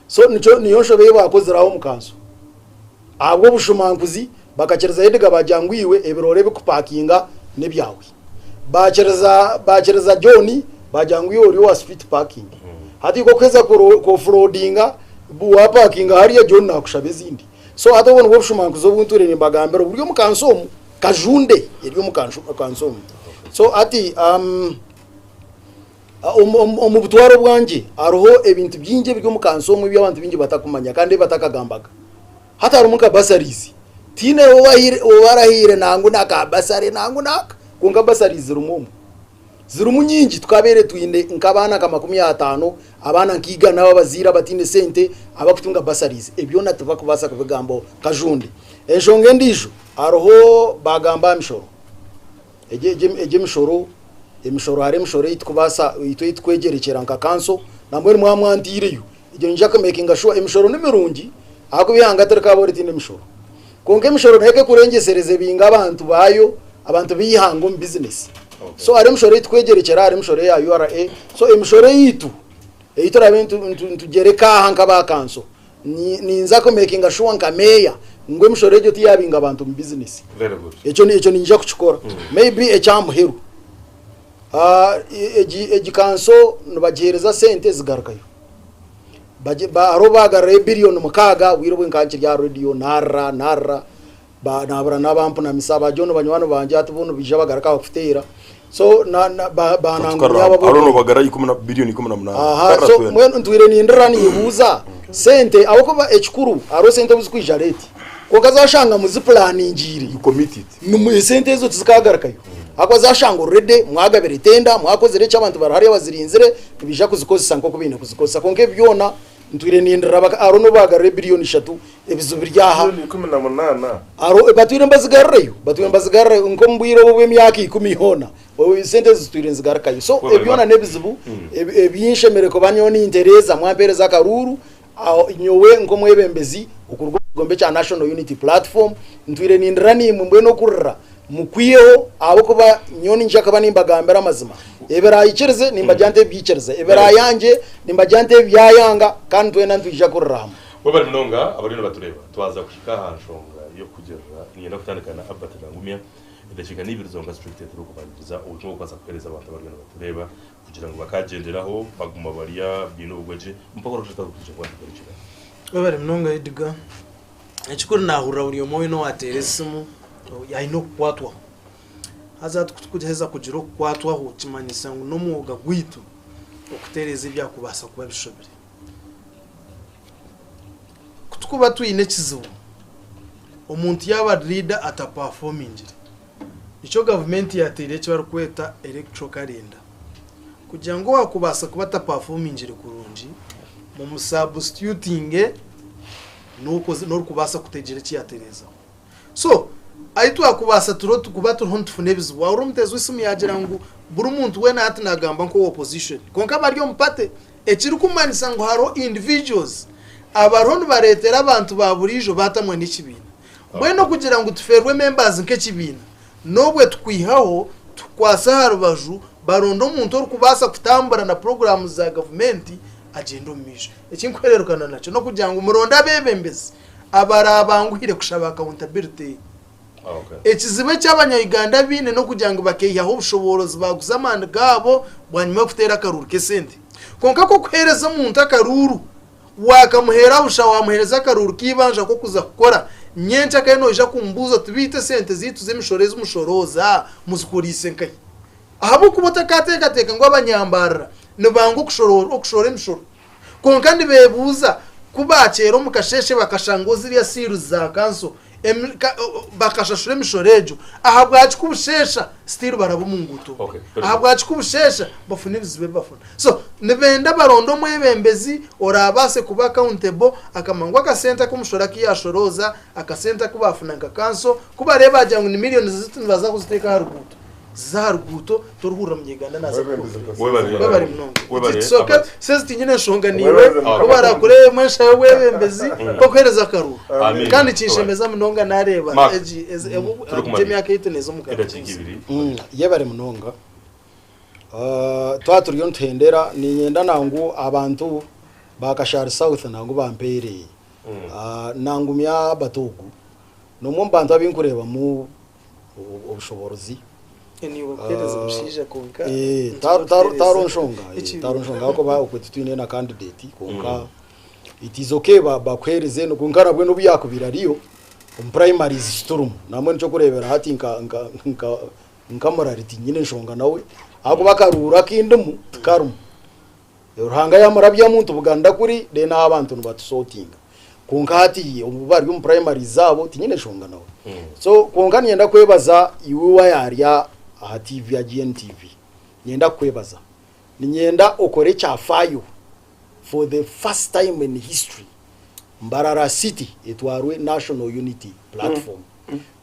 So nikyo niyo nshobe ei baakozire aho omu kanso. Ahabw'obushumankuzi bakakiriza Edgar baagira ngu iwe ebiroore ebikupakinga n'ebyawe. Baakiriza baakiriza John baagira ngu iwe ori owa street parking. Hati iwe kuheza kuoffloadinga waapakinga hariya John naakushaba ezindi. So hati obwo nibwo bushumankuzi obu ntwire nimbagambira oburi omu kanso omu, kajunde eri omu kanso omu. So hati Omu butware obwangye hariho ebintu bingi ebiri omu kansi omu ebi abantu baingi batakumanya kandi ebi batakagambaga. Hati harimu nka bursaries. Tihaine owarahiire nangu na ka bursary nangu n'aka, kwonka bursaries zirimu omu. Zirimu nyingi tukabaire twine nk'abaana nka 50, abaana nka igana ab'abazaire abataine sente abakutunga bursaries. Ebyo byona tibakubaasa kubigambaho kajunde. Enshonga endiijo hariho baagamba aha mishoro. Egyo egyo emishoro, emishoro hariho emishoro ei tukubaasa itwe ei tukwegyerekyera nka kanso nambwenu mwaba mwantaireyo egyo niinyija kumekinga shuwa emishoro ni mirungi ahakuba eihanga tirikabaho ritaine mishoro. Kwonka emishoro nayo ekakurengyesereza ebinga abantu baayo, abantu b'eihanga omu bizinesi. So hariho emishoro ei tukwegyerekyera hariho emishoro eya URA, so emishoro eyaitu ei turaabe nitugyereka aha nk'aba kanso Ninza kumekinga shuwa nka meeya ngu emishoro egyo tiyabinga abantu omu bizinesi. Very good. Ekyo ekyo ninyija kukikora. Maybe ekya muheru. Ah, egi egi kanso nibagihereza sente zigarukayo. Bagi ba hariho bagarurayo billion mukaaga obwire obwe nkaba nkiri aha radio narira narira ba nabura n'abampunamisa ba John banywani bangye hati bo nibaija bagaruka bakuteera. So na na ba banangumya abo Hariho nobagara ikumi na billion 18. Aha, Karra so twena. mbwenu ntwire nindira ninyebuuza sente ahabw'okuba ekikuru hariho sente obu zirikwija late kwonka zashanga muzipulaningiire You commit it. Nimu- esente ezo tizikagarukayo ahakuba zashanga already mwagabire tenda mwakozire eki abantu bari hariya bazirinzire nibaija kuzikozesa nk'oku baine kuzikozesa kwonka ebi byona ntwire nindira baka hariho n'obu bagarura ebiliyoni ishatu ebizibu biri aha Biliyoni 18. Hariho batwire nibazigarurayo batwire nibazigarurayo nk'omu bwire obu obw'emyaka ikumi yoona Esente ezi zitwire nizigarukayo. So Webale ebi byona ba. n'ebizibu ebi ebi nshemereire kuba nyowe nintereeza mwampeereza akaruuru aho nyowe nk'omwebembezi okuruga omu kigombe kya National Unity Platform ntwire nindira naimwe mbwenu okurira mukwiheho ahabw'okuba nyowe niinyija kuba nimbagambira amazima. Ebiraikirize nimbagira nti ebi byikirize, ebiraayangye nimbagira nti ebi byayanga kandi twena nitwija kurira hamwe. Webale munonga abariyo nibatureeba. Twaza kuhika aha nshonga y'okugirira niinyenda kutandika na Albert Nangumya. Edakiika n'ibiri zonka zitwikire turikubandiza obutumwa obukubaasa kuheereza abantu abariyo nibatureeba kugira ngu bakaagyenderaho baguma barya baine obugwagye mpaka orikushusha otarikuija kuba nitugarukira. Webare munonga Edgar. Ekikuru nahurira buri omwe weena owateera esimu aine okukwatwaho. Haza hati kutukuheza kugira okukwatwaho kimanyisa ngu n'omwoga gwaitu okutereeza ebyakubaasa kuba bishobire. Kutukuba twine ekizibu omuntu yaaba ari leader atapafomingire, nikyo gavumenti yateire eki barikweta electoral calendar kugira ngu owaakubaasa kuba atapafomingire kurungi Mumusubstitutinge n'orikubaasa kutegyera eki yaatereezaho. So, ahi twakubaasa turiho kuba turiho nitufuna ebizibu, wahurira omuteezi w'esimu yaagira ngu buri muntu weena hati naagamba nk'owa opposition kwonka bari omu party, ekirikumanyisa ngu hariho individuals abariho nibareetera abantu ba buriijo baatamwa n'ekibiina. Mbwenu okugira ngu tufeerwe members nk'ekibiina, n'obwe tukwihaho tukukwase aha rubaju baronde omuntu orikubaasa kutambura na puroguraamu za gavumenti agyende omu maisho. Eki nkuhererukana nakyo n'okugira ngu muronde abeebembezi abaraabanguhire kushaba accountability. Ekizibu eki abanya-Uganda baine n'okugira ngu bakeihaho obushoboorozi baaguza amaani gaabo bwanyima y'okuteera akaruuru k'esente. Kwonka k'okuheereza omuntu akaruuru, waakamuheera busha waamuheereza akaruuru k'eibanja k'okuza kukora, nyencakare noija kumubuuza oti beitu esente zaitu z'emishoro ezi mushorooza muzikoriise nkahi? Ahabw'okuba otakaateekateeka ngu abanyambarara nibanga okushora emishoro. Kwonka nibeebuuza ku baakyera omu kasheeshe bakashanga ziriya siiru za kanso bakashashura emishoro egyo, ahabwaki ku busheesha still baraba omu nguuto? Ahabwaki ku busheesha bafuna ebizibu ebi bafuna? So nibenda baronde omwebembezi oraabaase kuba accountable akamanya ngu akasente aku omushoro aku yaashorooza, akasente aku baafuna nka kanso, ku bareeba baagira ngu ni millions ziti nibaza kuziteeka aha ruguuto. Ziza aha ruguuto torihurira munyeganda naza Webare. Webare munonga. Webare, Tusooke Albert. sezi tinyine nshonga niiwe ku barakureebemu enshaho y'obwebembezi bw'okuheereza akaruru. Amen. Kandi kinshemeza munonga nareeba Mark, egi ezi- ebu- turikumara. emyaka ei tuneeza omu Edakiika karutuusi. ibiri. Yebare munonga. Ah, twaba turiyo nituhendera niinyenda nangu abantu ba Kashari South nangu bampeere. Ah, nangumya Albert ogu n'omwe omu bantu abu nkureebamu obushoboorozi. Tihariho nshonga, tihariho nshonga ahakuba okwe titwine na candidate kwonka it is okay bakuheereze kwonka nabwe n'obu yaakubaire ariyo omu primaries titurimu nambwenu eky'okureebera hati nka nka nka nka Murari tinyine nshonga nawe ahakuba akaruuru akindimu tikarimu. Ruhanga yamurabyamu nti Buganda kuri then aho abantu nibatusotinga kwonka hati obu bari omu primaries zaabo tinyine nshonga nawe so kwonka niinyenda kwebaza iwe wayarya aha TV ya GNTV niinyenda kukwebaza niinyenda okore ekyafaayo for the first time in history Mbarara city etwarwe National Unity Platform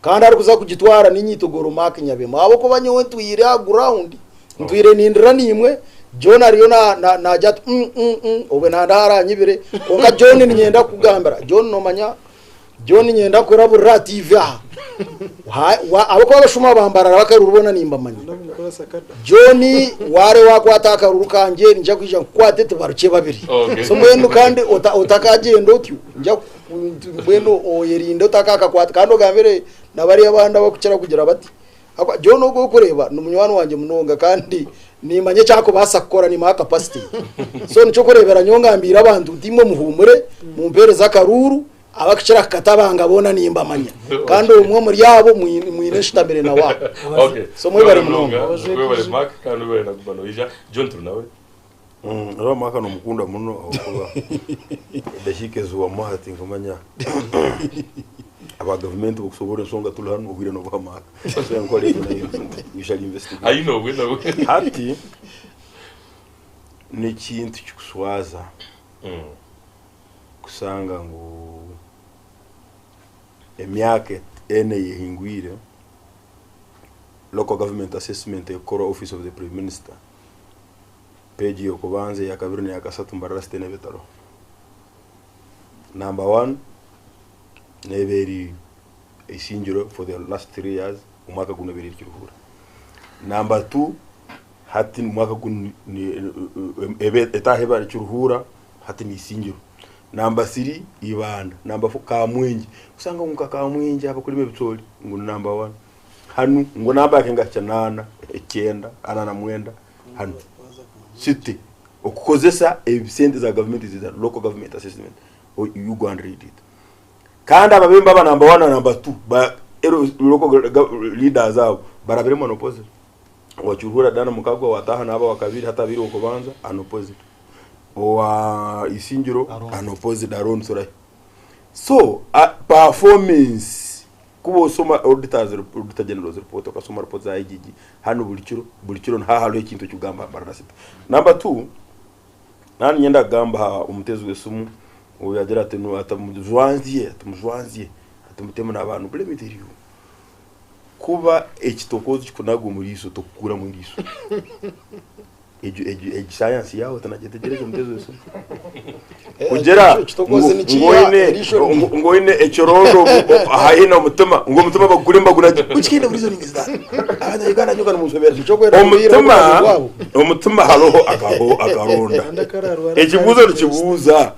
Kandi arikuza kugitwara ni Nyitogoro Mark Nyabemu ahabw'okuba nyowe ntwire aha ground ntwire nindira naimwe John ariyo naagira ati mm mm mm obwe nandi aranyibire kwonka John niinyenda kukugambira John noomanya John niinyenda kukuraburira aha TV aha ahabw'okuba abashuma ba Mbarara b'akaruru boona nimbamanya John waareeba waakwata aha karuru kangye niinyija kwija nkukwate tubarukye babiri so mbwenu kandi otakagyenda otyo niinyija Mbwenu oyerinde otakakakwata kandi ogambire na bariya abandi abakukira kugira bati, Ahabw'okuba John ogu orikureeba ni munywani wangye munonga kandi niimanya eki arikubaasa kukora, niimuha capacity ye. So nikyo orikureebera nyowe ngambiire abantu nti imwe muhuumure, mumpeereze akaruuru, abakukira kukatabanga boona nimbamanya. Kandi omwe omuri abo mwine nshutamire nawe aha. Okay. So mwebare munonga. Webare Mark kandi webare na kuguma noija. John turi nawe. Reeba Mark nomukunda muno ahabw'okuba edakiika ezi wamuha tinkumanya aba gavumenti bokusoborra ensonga turi hanu obwire nobuha Mark so enkora egyo nayo we shall investigate. Aine obwe nawe. Hati nekintu kikuswaza kusanga ngu emyaka ena eyehingwire local government assessment ekukorwa office of the prime minister Peegi y'okubanza, eyakabiri n'eyakasatu Mbarara City neeba etariho. Number one neeba eri Isingiro for the last 3 years, omwaka gunu ebaire eri Kiruhura. Number two hati omwaka gunu eba etaaha eba Kiruhura hati ni Isingiro. Number three Ibanda, number four Kamwengye. Osanga ngu nka Kamwengye abakurima ebicoori ngu ni number one. Hanu ngu namba yake nka kinaana, ekyenda, ana na mwenda. Hanu city okukozesa sente za gavumenti ziza local government assessment you go and read it kandi ababembe aba number 1 na number 2 ba local leaders abo barabire mu opposite wakiruhura Dan Mukagwa wataha naba wakabiri hati abire okubanza an opposite owa Isingiro an opposite Aaron Surahi so performance Ku osoma auditors auditor general's report okasoma report za IGG hanu buri kiro buri kiro niha hariho ekintu ekikugamba Mbarara City. Number 2. Nanye niinyenda kugamba aha omuteezi w'esimu ou yaagira ati atamujwanzye atamujwanzye atamutemu n'abantu but let me tell you kuba ekitokoozi kikunaga omu riiso tokukuramu eriiso. Egyo egyo egi sayansi yaawe tinagyetegyereza omuteezi w'esimu. Kugira Ekitokoozi ngu nikiiha ngu oine eriisho ngu rimwe. ngu oine ekirondo haihi n'omutima ngu omutima bagukure nibagunagye which kind of reasoning is that? Abanya Uganda nyowe nimunshobera. Nikyo kwenda kubiira Omutima obunabi bwabo. omutima hariho akaho akaronda. Kandi akararwara Ekibuuzo nikibuuza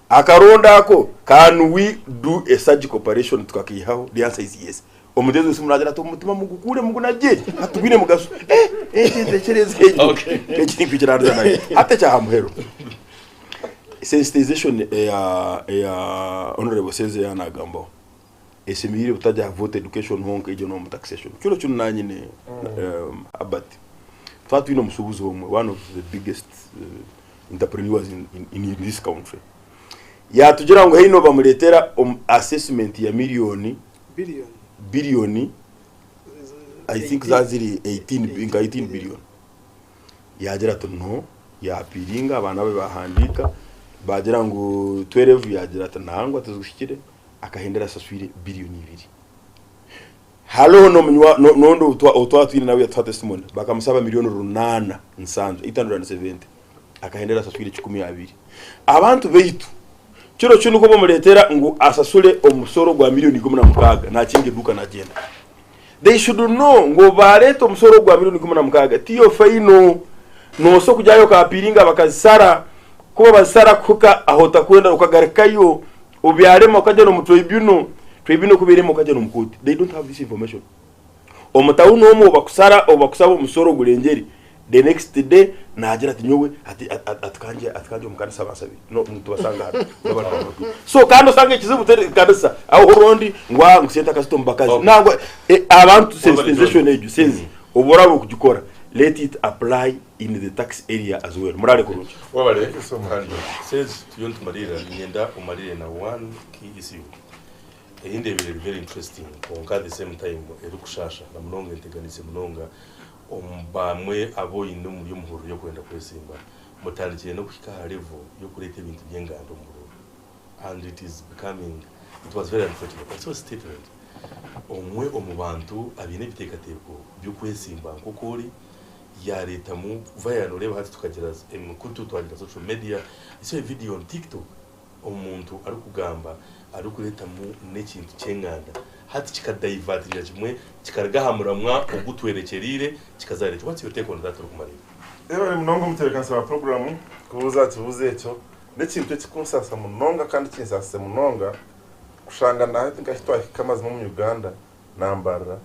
akaronda ako can we do a surgical operation tukakaihaho? The answer is yes. Omuteezi w'esimu naagira ati omutima mugukure mugunagye hatugwine mugasho. Eh, eh, entekyereza egyo. Okay. Eki tinkwikiraniza nayo. Hati ekyaha muheru. Sensitization eya eya Honorable Seze yaanagambaho eshemereire butajya aha voter education honka egyo n'omu taxation. Kiro kinu nanyine Herbert twaba twine omushuubuzi omwe one of the biggest entrepreneurs in, in, in this country yaatugira ngu haine bamureetera omu assessment ya million Billion. billion I think 18. za ziri 18 nka 18 billion yagira ati no yapiringa abaana be bahandiika bagira ngu 12 yagira ati nangwa tizigushikire akahendera asaswire biliyoni ibiri hariho n'omunywa no- n'ondi ou twaba twine nawe yatuha testimony bakamusaba miliyoni runaana nsanju 870 akahendera asaswire kikumi abiri abantu baitu kiro kinu ko bamureetera ngu asasure omusoro gwa miliyoni 16 nakinga eduuka nagyenda. They should know ngu bareeta omusoro gwa miliyoni 16 tiyo final noosa okugyayo okapiringa bakazisara kuba bazisara kuhika aho otakwenda okagarukayo obyarema okagyenda omu tribunal tribunal ku erema okagyenda omu kooti they don't have this information. Omu tawuni omwo obakusara obakusaba omusoro gurengire the next day nagira ati nyowe ati ati kangye ati kangye omu kanisa bansabire no nitubasanga hanu so kandi osanga ekizibu teri kanisa aho orundi ngu ah ngu sente akazita omu bakazi Okay. nangwa eh, abantu Wabare John. sensitization egyo sense obu oraba okugikora let it apply in the tax area as well murare kurungi. Wabare Thank you so much. kandi says tuyo nitumarira ninyenda omarire na one key issue eyindi ebire eri very interesting kwonka at the same time erikushasha na munonga enteganise munonga omu bamwe abu oine omuri omuhururu y'okwenda kwesimba mutandikire n'okuhika aha level y'okureeta ebintu by'enganda omu buruuru and it is becoming it was very unfortunate I saw a statement omwe omu bantu abaine ebiteekateeko by'okwesimba nk'oku ori yaareetamu via noreeba hati tukagira emikutu twagira social media I saw a video on TikTok omuntu arikugamba arikureetamu n'ekintu ky'enganda hati kikadaivatirira kimwe kikaruga aha muramwa ogutwerekyereire kikazareeta what's your take on that orikumarira? Yebare munonga omutebeekanisa wa puroguraamu kubuuza aha kibuuzo ekyo. N'ekintu ekikunsaasa munonga kandi kinsaasize munonga kushanga na hati nka ahu twahika amazima omu Uganda nambarira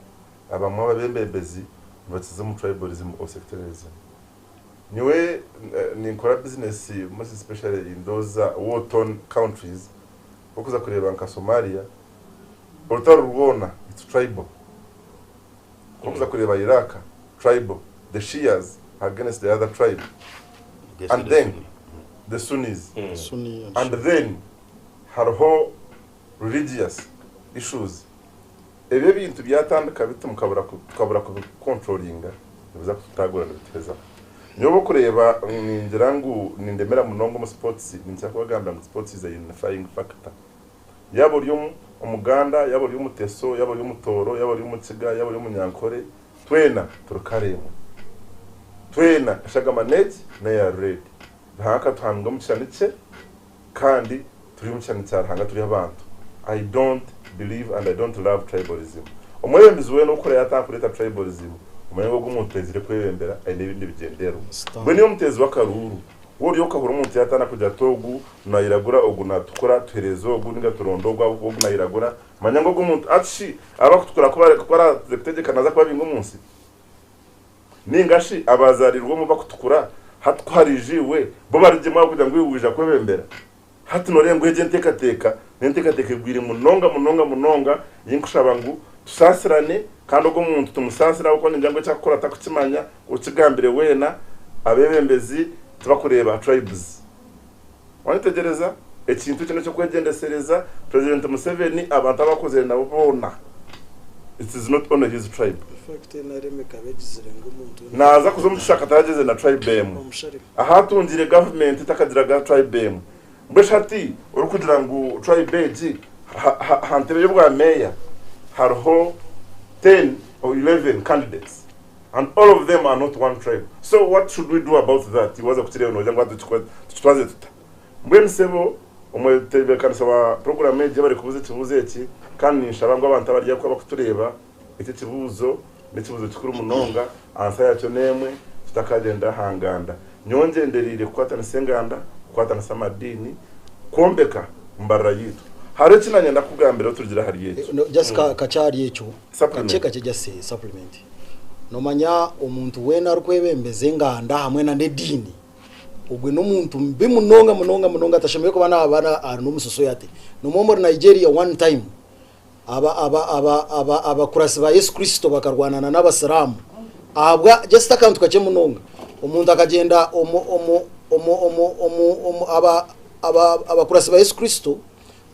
abamwe abebembezi nibakiza omu tribalism or sectarianism. Nyowe ninkora bizinesi most especially in those war torn countries okuza kureeba nka Somalia orutaro rwona it's tribal. Okuza kureeba Iraq tribal the Shias against the other tribe and then the Sunnis Sunni and and then hariho religious issues. Ebyo ebintu byatandika biti mukabura tukabura kubikontrolinga nibiza kututagura nibituhezaho. Nyowe okureeba ningira ngu nindemera munonga omu sports ninkira kubagambira ngu sports is a unifying factor. Yaaba ori Omuganda, yaaba ori Omuteso, yaaba ori Omutooro, yaaba ori Omukiga, yaaba ori Omunyankore, twena turi kara emwe. Twena eshagama n'egi n'eya red. Ruhanga akatuhanga omu kishushani kye kandi turi omu kishushani kya Ruhanga turi abantu. I don't believe and I don't love tribalism. Omwebembezi weena orikukora yaatandika kureeta tribalism, omanye ngu ogwo omuntu taizire kwebembera aine ebindi bigyendererwa. Mbwenu iwe omuteezi w'akaruuru, Waaba ori okahurira omuntu yaatandika kugira ati ogu nairagura, ogu natukura, tuheereze ogu nainga turonde ogu ahabw'okuba ogu nairagura, manya ngu ogwo omuntu ati shi abarikutukura ku baraaze kutegyeka naaza kubabinga omu nsi? Nainga shi abaazaariirwe omu bakutukura hati ku hariija iwe, bo barugyemu ahabw'okugira ngu iwe waija kwebembera? Hati nooreeba ngu egyo enteekateeka n'enteekateeka egwire munonga munonga munonga ei nkushaba ngu tusaasirane kandi ogwo omuntu tumusaasire ahabw'okuba ningira ngu eki arikukora tarikukimanya, okigambire weena, abeebembezi tibakureeba tribes. Waayetegyereza? Ekintu eki n'eky'okwegyendesereza, Purezidenti Museveni abantu abu akozire nabo boona. It is not only his tribe. In fact NRM ekaba egizire ngu omuntu weena Naaza kuza omu kishaka taragyeze na tribe emwe. omusharemu. Ahu atungire government takagiraga tribe emwe. Mbwenu shi hati orikugira ngu tribe egi ha ha aha ntebe y'obwa meeya hariho 10 or 11 candidates and all of them are not one tribe. So what should we do about that? Iwe waaza kukireeba noogira ngu hati tukitwaze tuta? Mbwenu sebo omwetebeekanisa wa puroguraamu egi yebare kubuuza ekibuuzo eki kandi ninshaba ngu abantu abari ahakuba bakutureeba eki ekibuuzo n'ekibuuzo kikuru munonga ansa yakyo n'emwe tutakagyenda aha nganda. Nyowe ngyendereire kukwatanisa enganda, kukwatanisa amadiini, kwombeka mbarira yaitu. Hariho eki nanyenda kukugambira oturugire ahari ekyo. No, just ka kakye ahari ekyo kakye Supplement. kakye just a supplement. Nomanya omuntu weena arikwebembeza enganda hamwe na n'ediini Ogwe n'omuntu mubi munonga munonga munonga atashemereire kuba naba ari n'omusoso ati. Nomwe omuri Nigeria one time aba aba aba aba abakurasi ba Yesu Kristo bakarwanana n'abasiraamu ahabwa just akantu kakye munonga. Omuntu akagyenda omu omu omu omu omu omu aba aba abakurasi ba Yesu Kristo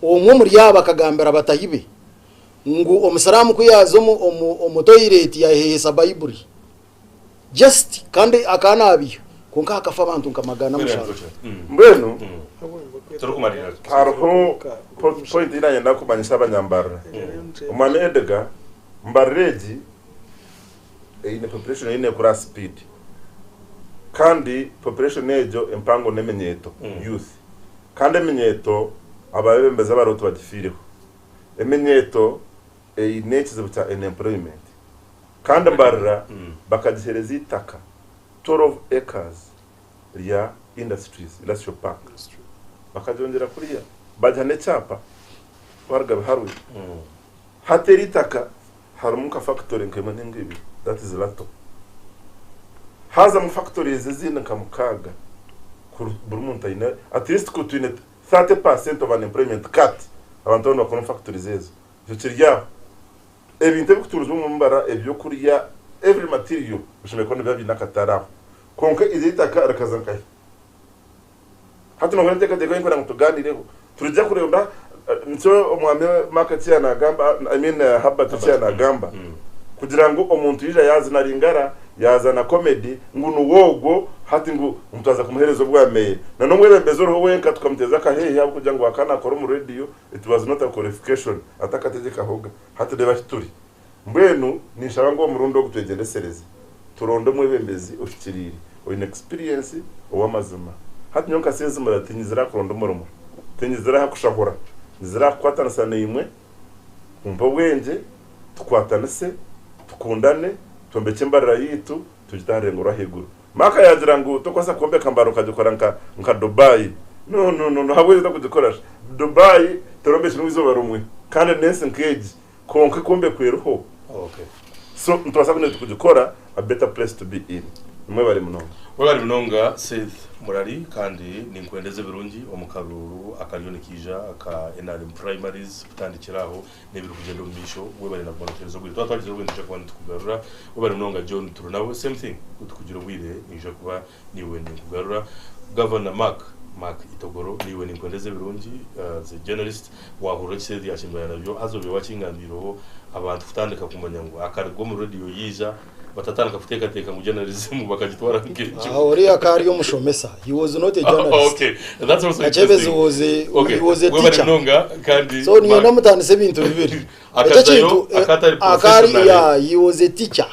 omwe omuri abo akagambira batahi be ngu omusiraamu ku yaaza omu omu omu toilet yaheheesa Baiburi. Just kandi akaba nabiha kwonka hakafa abantu nka 700. Mbwenu hariho point ei nayenda kumanyisa abanyambarira. Omwami Edgar, Mbarira egi eine population eriyo nekura aha speed kandi population egyo empango n'eminyeeto, youth, kandi eminyeeto abebembezi abariho tibagifiireho. Eminyeeto eine ekizibu kya unemployment. Kandi Mbarira bakagihereza eitaka 12 acres rya industries, industrial park. Bakagyongyera kuriya bagiha n'ekyapa waruga Biharwe. Hati eri eitaka harimu nka factory nka emwe ninga ibiri that is Lato. Hazamu factories ezindi nka mukaaga buri muntu aine at least ku twine 30% of unemployment cut abantu boona nibakora omu factories ezo. Ekyo kiri aho. Ebintu ebikutuurizibwa omu mbara, ebyokurya, every material bishemereire kuba nibiba biine akatare aho. Kwonka eryo eitaka rikaza nkahi? Hati nohurira enteekateeka ei ndikwenda ngu tugaaniireho. Turija kureeba, nikyo omwami Mark eki yaanagamba, I mean Herbert eki yaanagamba, kugira ngu omuntu yaija yaazina Lingara, yaazana comedy, ngu niwe ogwo, hati ngu twaza kumuheereza obwa meeya. Na n'omwebembezi oriho wenka tukamuteeza akaheehe ahabw'okugira ngu akaba naakora omu radio, It was not a qualification atakategyekahoga hati reeba ahi turi. Mbwenu ninshaba ngu omurundi ogu twegyendesereze turonde omwebembezi ohikiriire oine experience ow'amazima. Hati nyowe nka Sezimura tinyizire aha kuronda omurimo, tinyizire aha kushahura, nyizire aha kukwatanisa naimwe kumpa obwengye tukwatanise, tukundane, twombekye embarira yaitu tugite aha rurengo rw'ahaiguru. Mark yaagira ngu tokubaasa kwombeka mbarira okagikora nka nka Dubai. No, no, no, no, ahabw'enki otokugikora shi? Dubai terombekirwe eizooba rimwe kandi n'ensi nk'egi kwonka ekwombekwa eriho. Okay. So nitubaasa kuba nitukugikora a better place to be in. Mwebare munonga. Webare munonga Seth Murari kandi ninkwendeza ebirungi omu karuuru akariyo nikaija aka nrm primaries kutandikira aho n'ebirikugyenda omu maisho webare na kuguma notuhereza obwire twaba twagizire obwire nitwija kuba nitukugarura webare munonga John Turunawe same thing kutukugira obwire niija kuba niiwe ninkugarura Governor Mark Mark Itogoro niiwe ninkwendeza ebirungi as a journalist wahurira eki Seth yakimbwira nabyo haza obe wakingambiireho abantu kutandika kumanya ngu akaruga omu radio yaija batatandika kuteekateeka ngu journalism bakagitwara nk'ekyo. Aho oriya akaba ari omushomesa. He was not a journalist. Okay, that's also Kakyebezi interesting. was a, Okay, he was a webale teacher. munonga kandi So niinyenda mutandise ebintu bibiri. Ekyo Akazayo, kintu eh, akatari akaba ari professionally. yeah, he was a teacher.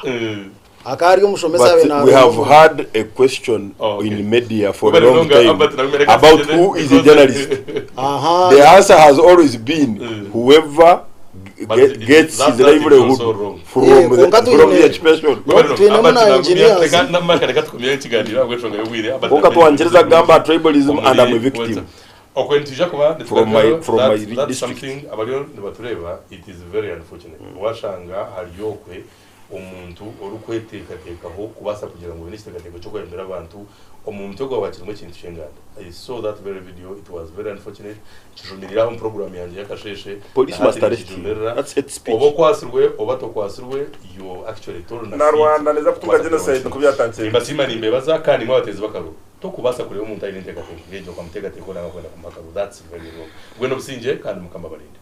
Akaba ari omushomesa But abe we have naronda. had a question Oh, okay. in media for a Webale long munonga, time Albert, nakumenya about kasijene, who is a because- journalist. Aha. The answer has always been whoever But gets that- his that is livelihood also wrong. from Yeah, the, kwonka from twine- the expression. Webale munonga, Twinemu Albert, na nakumenya- engineers. reka- na- Mark, reka tukumye ekiganiro ahabw'enshonga y'obwire. Albert, Kwonka nakumenya twangyereza kugamba tribalism and I'm a Omuri victim. Weta. Okwe nitwija kuba From nitugarukayo, from my that's district. something abariyo nibatureeba it is very unfortunate. Washanga hariyo okwe omuntu orikweteekateekaho kubaasa kugira ngu oine ekiteekateeko ky'okwebembera abantu, omu mutwe gwawe hakirimu ekintu ky'enganda. I saw that very video, it was very unfortunate. Nkijumirira aha omu puroguraamu yangye y'akasheeshe, na Police hati must arrest him. ninkijumirira. That's hate speech. Oba okwatsirwe oba tokwatsirwe, you actually torina Na fit Rwanda neeza kutunga kubaasa kugira genocide ngu nk'oku byatandikire. Nimbasiima nimbeebaza kandi imwe abateezi b'akaruru. Tokubaasa kureeba omuntu aine enteekateeka nk'egyo okamuteekateekaho nangwa kwenda kumuha akaruru. That's very wrong. Mbwenu obusingye kandi Mukama abarinde.